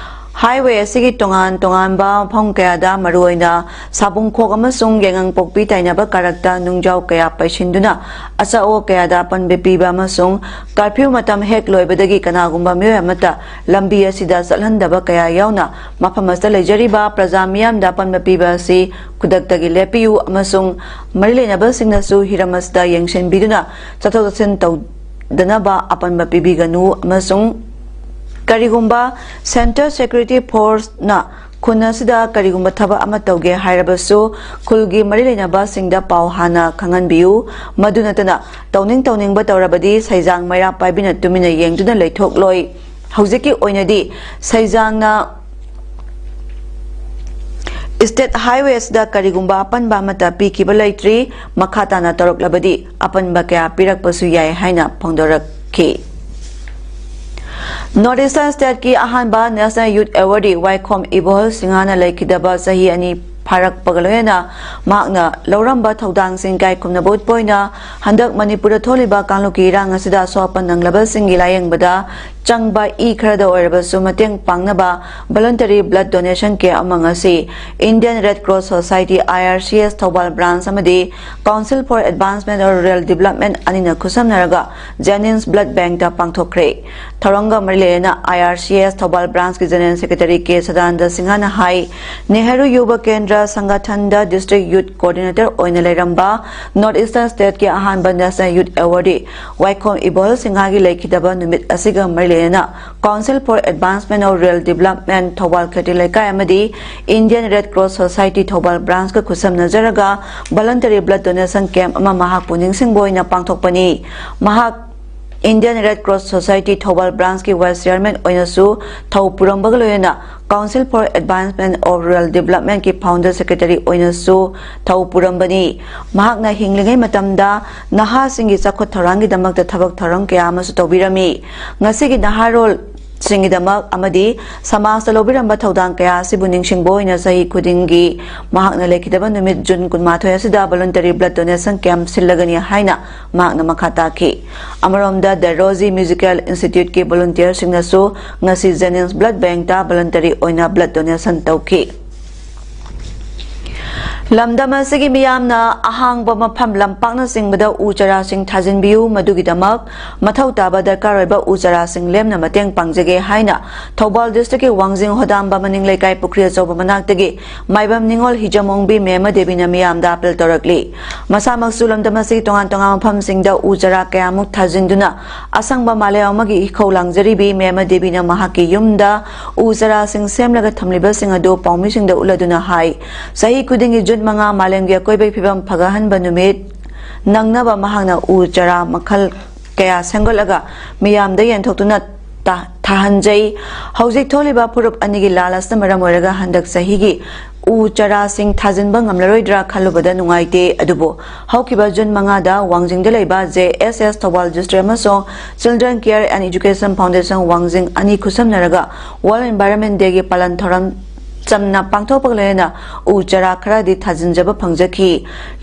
ꯍꯥꯏꯋꯦ ꯑꯁꯤꯒꯤ ꯇꯣꯉꯥꯟ ꯇꯣꯉꯥꯟꯕ ꯃꯐꯝ ꯀꯌꯥꯗ, ꯃꯔꯨꯑꯣꯏꯅ ꯁꯥꯕꯨꯡꯈꯣꯛ ꯑꯃꯁꯨꯡ ꯌꯥꯏꯉꯪꯄꯣꯛꯄꯤ ꯇꯥꯏꯅꯕ ꯀꯥꯔꯛꯇ ꯅꯨꯡꯖꯥꯎ ꯀꯌꯥ ꯄꯩꯁꯤꯟꯗꯨꯅ ꯑꯆꯥ ꯑꯋꯣꯛ ꯀꯌꯥꯗ ꯑꯄꯟꯕ ꯄꯤꯕ ꯑꯃꯁꯨꯡ ꯀꯔꯐ꯭ꯌꯨ ꯃꯇꯝ ꯍꯦꯛ ꯂꯣꯏꯕꯗꯒꯤ ꯀꯅꯥꯒꯨꯝꯕ ꯃꯤꯑꯣꯏ ꯑꯃꯠꯇ ꯂꯝꯕꯤ ꯑꯁꯤꯗ ꯆꯠꯍꯟꯗꯕ ꯀꯌꯥ ꯌꯥꯎꯅ ꯃꯐꯝ ꯑꯁꯤꯗ ꯂꯩꯖꯔꯤꯕ ꯄ꯭ꯔꯖꯥ ꯃꯤꯌꯥꯝꯗ ꯑꯄꯟꯕ ꯄꯤꯕ ꯑꯁꯤ ꯈꯨꯗꯛꯇꯒꯤ ꯂꯦꯞꯄꯤꯌꯨ ꯑꯃꯁꯨꯡ ꯃꯔꯤ ꯂꯩꯅꯕꯁꯤꯡꯅꯁꯨ ꯍꯤꯔꯝ ꯑꯁꯤꯗ ꯌꯦꯡꯁꯤꯟꯕꯤꯗꯨꯅ ꯆꯠꯊꯣꯛ ꯆꯠꯁꯤꯟ ꯇꯧꯗꯅꯕ ꯑꯄꯟꯕ ꯄꯤꯕꯤꯒꯅꯨ ꯑꯃꯁꯨꯡ ꯀꯔꯤꯒꯨꯝꯕ ꯁꯦꯟꯇ꯭ꯔꯦꯜ ꯁꯦꯀ꯭ꯌꯨꯔꯤꯇꯤ ꯐꯣꯔꯁꯅ ꯈꯨꯟ ꯑꯁꯤꯗ ꯀꯔꯤꯒꯨꯝꯕ ꯊꯕꯛ ꯑꯃ ꯇꯧꯒꯦ ꯍꯥꯏꯔꯕꯁꯨ ꯈꯨꯜꯒꯤ ꯃꯔꯤ ꯂꯩꯅꯕꯁꯤꯡꯗ ꯄꯥꯎ ꯍꯥꯟꯅ ꯈꯪꯍꯟꯕꯤꯌꯨ꯫ ꯃꯗꯨ ꯅꯠꯇꯅ ꯇꯧꯅꯤꯡ ꯇꯧꯅꯤꯡꯕ ꯇꯧꯔꯕꯗꯤ ꯁꯩꯖꯥꯡ ꯃꯩꯔꯥ ꯄꯥꯏꯕꯤꯅ ꯇꯨꯃꯤꯟꯅ ꯌꯦꯡꯗꯨꯅ ꯂꯩꯊꯣꯛꯂꯣꯏ꯫ ꯍꯧꯖꯤꯛꯀꯤ ꯑꯣꯏꯅꯗꯤ ꯁꯩꯖꯥꯡꯅ ꯁ꯭ꯇꯦꯠ ꯍꯥꯏꯋꯦ ꯑꯁꯤꯗ ꯀꯔꯤꯒꯨꯝꯕ ꯑꯄꯟꯕ ꯑꯃꯠꯇ ꯄꯤꯈꯤꯕ ꯂꯩꯇ꯭ꯔꯤ꯫ ꯃꯈꯥ ꯇꯥꯅ ꯇꯧꯔꯛꯂꯕꯗꯤ ꯑꯄꯟꯕ ꯀꯌꯥ ꯄꯤꯔꯛꯄꯁꯨ ꯌꯥꯏ ꯍꯥꯏꯅ ꯐꯣꯡꯗꯣꯔꯛꯈꯤ꯫ ꯅꯣꯔꯠ ꯏꯁꯇꯔꯟ ꯁ꯭ꯇꯦꯠꯀꯤ ꯑꯍꯥꯟꯕ ꯅꯦꯁꯅꯦꯜ ꯌꯨꯠ ꯑꯦꯋꯥꯔꯗꯤ ꯋꯥꯏꯈꯣꯝ ꯏꯕꯣꯍꯜ ꯁꯤꯡꯍꯥꯅ ꯂꯩꯈꯤꯗꯕ ꯆꯍꯤ ꯑꯅꯤ ꯐꯥꯔꯛꯄꯒ ꯂꯣꯏꯅꯅ ꯃꯍꯥꯛꯅ ꯂꯧꯔꯝꯕ ꯊꯧꯗꯥꯡꯁꯤꯡ ꯏꯀꯥꯏ ꯈꯨꯝꯅꯕ ꯎꯠꯄ ꯑꯣꯏꯅ ꯍꯟꯗꯛ ꯃꯅꯤꯄꯨꯔꯗ ꯊꯣꯛꯂꯤꯕ ꯀꯥꯡꯂꯨꯞꯀꯤ ꯏꯔꯥꯡ ꯑꯁꯤꯗ ꯑꯁꯣꯛ ꯑꯄꯟ ꯅꯪꯂꯕꯁꯤꯡꯒꯤ ꯂꯥꯌꯦꯡꯕꯗ ꯆꯪꯕ ꯏ ꯈꯔꯗ ꯑꯣꯏꯔꯕꯁꯨ ꯃꯇꯦꯡ ꯄꯥꯡꯅꯕ voluntary blood donation camp ꯑꯃ ꯉꯁꯤ Indian Red Cross Society, I R C S, Thoubal branch ꯑꯃꯗꯤ Council for Advancement of Rural Development ꯑꯅꯤꯅ ꯈꯨꯠꯁꯝꯅꯔꯒ Jennings Blood Bankꯇ ꯄꯥꯡꯊꯣꯛꯈ꯭ꯔꯦ꯫ ꯊꯧꯔꯝꯒ ꯃꯔꯤ ꯂꯩꯅꯅ I R C S Thoubal branchꯀꯤ General Secretary ꯀꯦ ꯁꯗꯥꯅꯟꯗ ꯁꯤꯡꯍꯅ ꯍꯥꯏ, ꯅꯦꯍꯔꯨ ꯌꯨꯕ ꯀꯦꯟꯗ꯭ꯔ ꯁꯪꯒꯊꯟꯗ district youth coordinator ꯑꯣꯏꯅ ꯂꯩꯔꯝꯕ North Eastern stateꯀꯤ ꯑꯍꯥꯟꯕ National Youth Awardee ꯋꯥꯏꯈꯣꯝ ꯏꯕꯣꯍꯜ ꯁꯤꯡꯍꯒꯤ ꯂꯩꯈꯤꯗꯕ ꯅꯨꯃꯤꯠ ꯑꯁꯤꯒ ꯃꯔꯤ ꯅ Council for Advancement of Rural Development Thoubal ꯈꯦꯇ꯭ꯔꯤ ꯂꯩꯀꯥꯏ ꯑꯃꯗꯤ Indian Red Cross Society Thoubal branch ꯀ ꯈꯨꯠꯁꯝꯅꯖꯔꯒ voluntary blood donation camp ꯑꯃ ꯃꯍꯥꯛꯄꯨ ꯅꯤꯡꯁꯤꯡꯕ ꯑꯣꯏꯅ ꯄꯥꯡꯊꯣꯛꯄꯅꯤ꯫ ꯃꯍꯥꯛ Indian Red Cross Society Thoubal branch ꯀꯤ vice chairman ꯑꯣꯏꯅꯁꯨ ꯊꯧ ꯄꯨꯔꯝꯕꯒ ꯂꯣꯏꯅꯅ Council for Advancement of Rural Development ꯀꯤ founder secretary ꯑꯣꯏꯅꯁꯨ ꯊꯧ ꯄꯨꯔꯝꯕꯅꯤ꯫ ꯃꯍꯥꯛꯅ ꯍꯤꯡꯂꯤꯉꯩ ꯃꯇꯝꯗ ꯅꯍꯥꯁꯤꯡꯒꯤ ꯆꯥꯎꯈꯠ ꯊꯧꯔꯥꯡꯒꯤꯗꯃꯛꯇ ꯊꯕꯛ ꯊꯧꯔꯝ ꯀꯌꯥ ꯑꯃꯁꯨ ꯇꯧꯕꯤꯔꯝꯃꯤ꯫ ꯉꯁꯤꯒꯤ ꯅꯍꯥꯔꯣꯜꯁꯤꯡꯒꯤꯗꯃꯛ ꯑꯃꯗꯤ ꯁꯃꯥꯖꯇ ꯂꯧꯕꯤꯔꯝꯕ ꯊꯧꯗꯥꯡ ꯀꯌꯥ ꯑꯁꯤꯕꯨ ꯅꯤꯡꯁꯤꯡꯕ ꯑꯣꯏꯅ ꯆꯍꯤ ꯈꯨꯗꯤꯡꯒꯤ ꯃꯍꯥꯛꯅ ꯂꯩꯈꯤꯗꯕ ꯅꯨꯃꯤꯠ June ꯀꯨꯟꯃꯥꯊꯣꯏ ꯑꯁꯤꯗ voluntary blood donation camp ꯁꯤꯜꯂꯒꯅꯤ ꯍꯥꯏꯅ ꯃꯍꯥꯛꯅ ꯃꯈꯥ ꯇꯥꯈꯤ꯫ ꯑꯃꯔꯣꯝꯗ The Rosy Musical Institute ꯀꯤ volunteer ꯁꯤꯡꯅꯁꯨ ꯉꯁꯤ Jennings Blood Bank ꯇ voluntary ꯑꯣꯏꯅ blood donation ꯇꯧꯈꯤ꯫ ꯂꯝꯗꯝ ꯑꯁꯤꯒꯤ ꯃꯤꯌꯥꯝꯅ ꯑꯍꯥꯡꯕ ꯃꯐꯝ ꯂꯝꯄꯥꯛꯅꯆꯤꯡꯕꯗ ꯎ ꯆꯥꯔꯥꯁꯤꯡ ꯊꯥꯖꯤꯟꯕꯤꯌꯨ, ꯃꯗꯨꯒꯤꯗꯃꯛ ꯃꯊꯧ ꯇꯥꯕ ꯗꯔꯀꯥꯔ ꯑꯣꯏꯕ ꯎ ꯆꯥꯔꯥꯁꯤꯡ ꯂꯦꯝꯅ ꯃꯇꯦꯡ ꯄꯥꯡꯖꯒꯦ ꯍꯥꯏꯅ ꯊꯧꯕꯥꯜ district ꯀꯤ ꯋꯥꯡꯖꯤꯡ ꯍꯣꯗꯥꯝꯕ ꯃꯅꯤꯡ ꯂꯩꯀꯥꯏ ꯄꯨꯈ꯭ꯔꯤ ꯑꯆꯧꯕ ꯃꯅꯥꯛꯇꯒꯤ ꯃꯥꯏꯕꯝ ꯅꯤꯉꯣꯜ ꯍꯤꯖꯝꯑꯣꯡꯕꯤ ꯃꯦꯃ ꯗꯦꯕꯤꯅ ꯃꯤꯌꯥꯝꯗ appeal ꯇꯧꯔꯛꯂꯤ꯫ ꯃꯁꯥꯃꯛꯁꯨ ꯂꯝꯗꯝ ꯑꯁꯤꯒꯤ ꯇꯣꯉꯥꯟ ꯇꯣꯉꯥꯟꯕ ꯃꯐꯝꯁꯤꯡꯗ ꯎ ꯆꯥꯔꯥ ꯀꯌꯥꯃꯨꯛ ꯊꯥꯖꯤꯟꯗꯨꯅ ꯑꯁꯪꯕ ꯃꯥꯂꯦꯝ ꯑꯃꯒꯤ ꯏꯈꯧ ꯂꯥꯡꯖꯔꯤꯕꯤ ꯃꯦꯃ ꯗꯦꯕꯤꯅ ꯃꯍꯥꯛꯀꯤ ꯌꯨꯝꯗ ꯎ ꯆꯥꯔꯥꯁꯤꯡ ꯁꯦꯝꯂꯒ ꯊꯝꯂꯤꯕꯁꯤꯡ ꯑꯗꯨ ꯄꯥꯎꯃꯤꯁꯤꯡꯗ ꯎꯠꯂꯗꯨꯅ ꯍꯥꯏ꯫ ꯆꯍꯤ ꯈꯨꯗꯤꯡꯒꯤ June ꯃꯉꯥ ꯃꯥꯂꯦꯝꯒꯤ ꯑꯀꯣꯏꯕꯒꯤ ꯐꯤꯕꯝ ꯐꯒꯠꯍꯟꯕ ꯅꯨꯃꯤꯠ ꯅꯪꯅꯕ ꯃꯍꯥꯛꯅ ꯎ ꯆꯥꯔꯥ ꯃꯈꯜ ꯀꯌꯥ ꯁꯦꯝꯒꯠꯂꯒ ꯃꯤꯌꯥꯝꯗ ꯌꯦꯟꯊꯣꯛꯇꯨꯅ ꯇ-, ꯊꯥꯍꯟꯖꯩ꯫ ꯍꯧꯖꯤꯛ ꯊꯣꯛꯂꯤꯕ ꯐꯨꯔꯨꯞ ꯑꯅꯤꯒꯤ ꯂꯥꯜ ꯑꯁꯤꯅ ꯃꯔꯝ ꯑꯣꯏꯔꯒ ꯍꯟꯗꯛ ꯆꯍꯤꯒꯤ ꯎ ꯆꯥꯔꯥꯁꯤꯡ ꯊꯥꯖꯤꯟꯕ ꯉꯝꯂꯔꯣꯏꯗ꯭ꯔꯥ ꯈꯜꯂꯨꯕꯗ ꯅꯨꯡꯉꯥꯏꯇꯦ꯫ ꯑꯗꯨꯕꯨ ꯍꯧꯈꯤꯕ June ꯃꯉꯥꯗ ꯋꯥꯡꯖꯤꯡꯗ ꯂꯩꯕ J S S Thoubal district ꯑꯃꯁꯨꯡ Children Care and Education Foundation ꯋꯥꯡꯖꯤꯡ ꯑꯅꯤ ꯈꯨꯠꯁꯝꯅꯔꯒ World Environment Day ꯒꯤ ꯄꯥꯂꯟ ꯊꯧꯔꯝ ꯆꯝꯅ ꯄꯥꯡꯊꯣꯛꯄꯒ ꯂꯣꯏꯅꯅ ꯎ ꯆꯥꯔꯥ ꯈꯔꯗꯤ ꯊꯥꯖꯤꯟꯖꯕ ꯐꯪꯖꯈꯤ꯫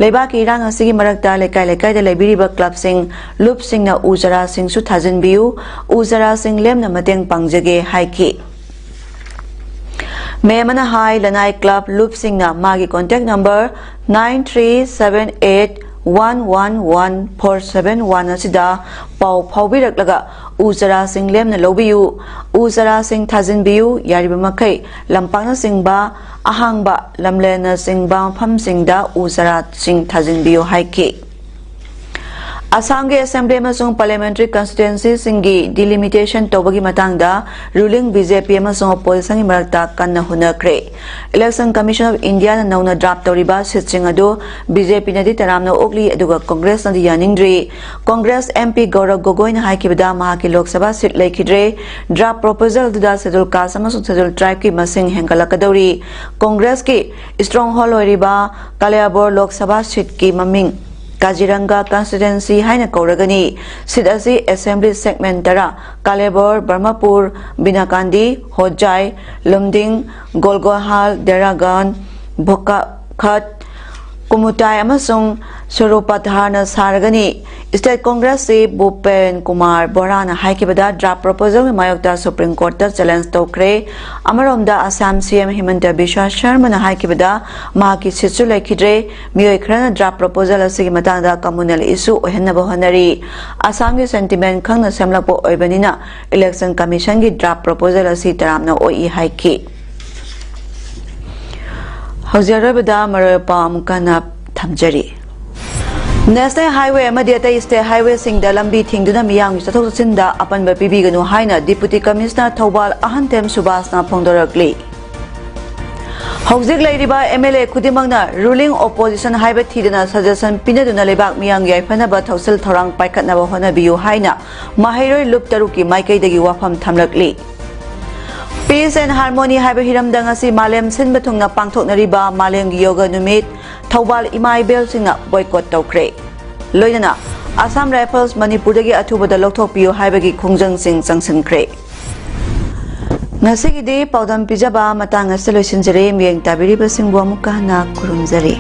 ꯂꯩꯕꯥꯛꯀꯤ ꯏꯔꯥꯡ ꯑꯁꯤꯒꯤ ꯃꯔꯛꯇ ꯂꯩꯀꯥꯏ ꯂꯩꯀꯥꯏꯗ ꯂꯩꯕꯤꯔꯤꯕ club ꯁꯤꯡ, ꯂꯨꯞꯁꯤꯡꯅ ꯎ ꯆꯥꯔꯥꯁꯤꯡꯁꯨ ꯊꯥꯖꯤꯟꯕꯤꯌꯨ꯫ ꯎ ꯆꯥꯔꯥꯁꯤꯡ ꯂꯦꯝꯅ ꯃꯇꯦꯡ ꯄꯥꯡꯖꯒꯦ ꯍꯥꯏꯈꯤ꯫ ꯃꯦꯃꯅ ꯍꯥꯏ, ꯂꯅꯥꯏ club ꯂꯨꯞꯁꯤꯡꯅ ꯃꯥꯒꯤ contact number nine three seven eight one one one four seven one ꯑꯁꯤꯗ ꯄꯥꯎ ꯐꯥꯎꯕꯤꯔꯛꯂꯒ ꯎ ꯆꯥꯔꯥꯁꯤꯡ ꯂꯦꯝꯅ ꯂꯧꯕꯤꯌꯨ, ꯎ ꯆꯥꯔꯥꯁꯤꯡ ꯊꯥꯖꯤꯟꯕꯤꯌꯨ, ꯌꯥꯔꯤꯕ ꯃꯈꯩ ꯂꯝꯄꯥꯛꯅꯆꯤꯡꯕ ꯑꯍꯥꯡꯕ ꯂꯝꯂꯦꯟꯅꯆꯤꯡꯕ ꯃꯐꯝꯁꯤꯡꯗ ꯎ ꯆꯥꯔꯥꯁꯤꯡ ꯊꯥꯖꯤꯟꯕꯤꯌꯨ ꯍꯥꯏꯈꯤ꯫ ꯑꯁꯥꯝꯒꯤ Assembly ꯑꯃꯁꯨꯡ Parliamentary Constituencyꯁꯤꯡꯒꯤ delimitation ꯇꯧꯕꯒꯤ ꯃꯇꯥꯡꯗ ruling BJP ꯑꯃꯁꯨꯡ oppositionꯒꯤ ꯃꯔꯛꯇ ꯀꯟꯅ ꯍꯣꯠꯅꯈ꯭ꯔꯦ꯫ Election Commission of Indiaꯅ ꯅꯧꯅ draft ꯇꯧꯔꯤꯕ seatꯁꯤꯡ ꯑꯗꯨ BJPꯅꯗꯤ ꯇꯔꯥꯝꯅ ꯑꯣꯛꯂꯤ, ꯑꯗꯨꯒ Congressꯅꯗꯤ ꯌꯥꯅꯤꯡꯗ꯭ꯔꯤ꯫ Congress MP ꯒꯧꯔꯕ ꯒꯣꯒꯣꯏꯅ ꯍꯥꯏꯈꯤꯕꯗ ꯃꯍꯥꯛꯀꯤ ꯂꯣꯛ ꯁꯚꯥ seat ꯂꯩꯈꯤꯗ꯭ꯔꯦ꯫ Draft proposal ꯑꯗꯨꯗ Scheduled Caste ꯑꯃꯁꯨꯡ Scheduled Tribeꯀꯤ ꯃꯁꯤꯡ ꯍꯦꯟꯒꯠꯂꯛꯀꯗꯧꯔꯤ꯫ Congressꯀꯤ stronghold ꯑꯣꯏꯔꯤꯕ ꯀꯥꯂꯤꯌꯥꯕꯣꯔ ꯂꯣꯛ ꯁꯚꯥ seatꯀꯤ ꯃꯃꯤꯡ ꯀꯥꯖꯤꯔꯪꯒꯥ Constituency ꯍꯥꯏꯅ ꯀꯧꯔꯒꯅꯤ꯫ Seat ꯑꯁꯤ Assembly segment ꯇꯔꯥ, ꯀꯥꯂꯤꯌꯥꯕꯣꯔ, ꯕ꯭ꯔꯍꯃꯄꯨꯔ, ꯕꯤꯅꯥꯀꯥꯟꯗꯤ, ꯍꯣꯖꯥꯏ, ꯂꯨꯝꯗꯤꯡ, ꯒꯣꯜꯒꯣꯍꯥꯜ, ꯗꯦꯔꯥꯒꯥꯟ, ꯕꯣꯀꯥꯈꯠ, ꯀꯨꯃꯨꯇꯥꯏ ꯑꯃꯁꯨꯡ ꯁꯣꯔꯣꯄꯥꯊꯥꯔꯅ ꯁꯥꯔꯒꯅꯤ꯫ State Congressꯀꯤ ꯚꯨꯄꯦꯟ ꯀꯨꯃꯥꯔ ꯕꯣꯔꯥꯅ ꯍꯥꯏꯈꯤꯕꯗ draft proposalꯒꯤ ꯃꯥꯌꯣꯛꯇ Supreme Courtꯇ challenge ꯇꯧꯈ꯭ꯔꯦ꯫ ꯑꯃꯔꯣꯝꯗ ꯑꯁꯥꯝ CM ꯍꯤꯃꯟꯇ ꯕꯤꯁ꯭ꯋꯥ ꯁꯔꯃꯅ ꯍꯥꯏꯈꯤꯕꯗ ꯃꯍꯥꯛꯀꯤ seatꯁꯨ ꯂꯩꯈꯤꯗ꯭ꯔꯦ꯫ ꯃꯤꯑꯣꯏ ꯈꯔꯅ draft proposal ꯑꯁꯤꯒꯤ ꯃꯇꯥꯡꯗ communal issue ꯑꯣꯏꯍꯟꯅꯕ ꯍꯣꯠꯅꯔꯤ꯫ ꯑꯁꯥꯝꯒꯤ sentiment ꯈꯪꯅ ꯁꯦꯝꯂꯛꯄ ꯑꯣꯏꯕꯅꯤꯅ Election Commissionꯒꯤ draft proposal ꯑꯁꯤ ꯇꯔꯥꯝꯅ ꯑꯣꯛꯏ ꯍꯥꯏꯈꯤ꯫ ꯍꯧꯖꯤꯛ ꯑꯔꯣꯏꯕꯗ ꯃꯔꯨꯑꯣꯏꯕ ꯄꯥꯎ ꯑꯃꯨꯛ ꯍꯟꯅ ꯊꯝꯖꯔꯤ꯫ National Highway ꯑꯃꯗꯤ ꯑꯇꯩ state highwayꯁꯤꯡꯗ ꯂꯝꯕꯤ ꯊꯤꯡꯗꯨꯅ ꯃꯤꯌꯥꯝꯒꯤ ꯆꯠꯊꯣꯛ ꯆꯠꯁꯤꯟꯗ ꯑꯄꯟꯕ ꯄꯤꯕꯤꯒꯅꯨ ꯍꯥꯏꯅ Deputy Commissioner ꯊꯧꯕꯥꯜ ꯑꯍꯟꯊꯦꯝ ꯁꯨꯕꯥꯁꯅ ꯐꯣꯡꯗꯣꯔꯛꯂꯤ꯫ ꯍꯧꯖꯤꯛ ꯂꯩꯔꯤꯕ MLA ꯈꯨꯗꯤꯡꯃꯛꯅ ruling opposition ꯍꯥꯏꯕ ꯊꯤꯗꯅ suggestion ꯄꯤꯅꯗꯨꯅ ꯂꯩꯕꯥꯛ ꯃꯤꯌꯥꯝꯒꯤ ꯌꯥꯏꯐꯅꯕ ꯊꯧꯁꯤꯜ ꯊꯧꯔꯥꯡ ꯄꯥꯏꯈꯠꯅꯕ ꯍꯣꯠꯅꯕꯤꯌꯨ ꯍꯥꯏꯅ ꯃꯍꯩꯔꯣꯏ ꯂꯨꯞ ꯇꯔꯨꯛꯀꯤ ꯃꯥꯏꯀꯩꯗꯒꯤ ꯋꯥꯐꯝ ꯊꯝꯂꯛꯂꯤ꯫ Peace and Harmony ꯍꯥꯏꯕ ꯍꯤꯔꯝꯗ ꯉꯁꯤ ꯃꯥꯂꯦꯝ ꯁꯤꯟꯕ ꯊꯨꯡꯅ ꯄꯥꯡꯊꯣꯛꯅꯔꯤꯕ ꯃꯥꯂꯦꯝꯒꯤ ꯌꯣꯒ ꯅꯨꯃꯤꯠ ꯊꯧꯕꯥꯜ ꯏꯃꯥ ꯏꯕꯦꯜꯁꯤꯡꯅ boycott ꯇꯧꯈ꯭ꯔꯦ꯫ ꯂꯣꯏꯅꯅ Assam Rifles ꯃꯅꯤꯄꯨꯔꯗꯒꯤ ꯑꯊꯨꯕꯗ ꯂꯧꯊꯣꯛꯄꯤꯌꯨ ꯍꯥꯏꯕꯒꯤ ꯈꯣꯡꯖꯪꯁꯤꯡ ꯆꯪꯁꯤꯟꯈ꯭ꯔꯦ꯫ ꯉꯁꯤꯒꯤꯗꯤ ꯄꯥꯎꯗꯝ ꯄꯤꯖꯕ ꯃꯇꯥꯡ ꯑꯁꯤꯗ ꯂꯣꯏꯁꯤꯟꯖꯔꯦ꯫ ꯃꯤꯠꯌꯦꯡ ꯇꯥꯕꯤꯔꯤꯕꯁꯤꯡꯕꯨ ꯑꯃꯨꯛꯀ ꯍꯟꯅ ꯈꯨꯔꯨꯝꯖꯔꯤ꯫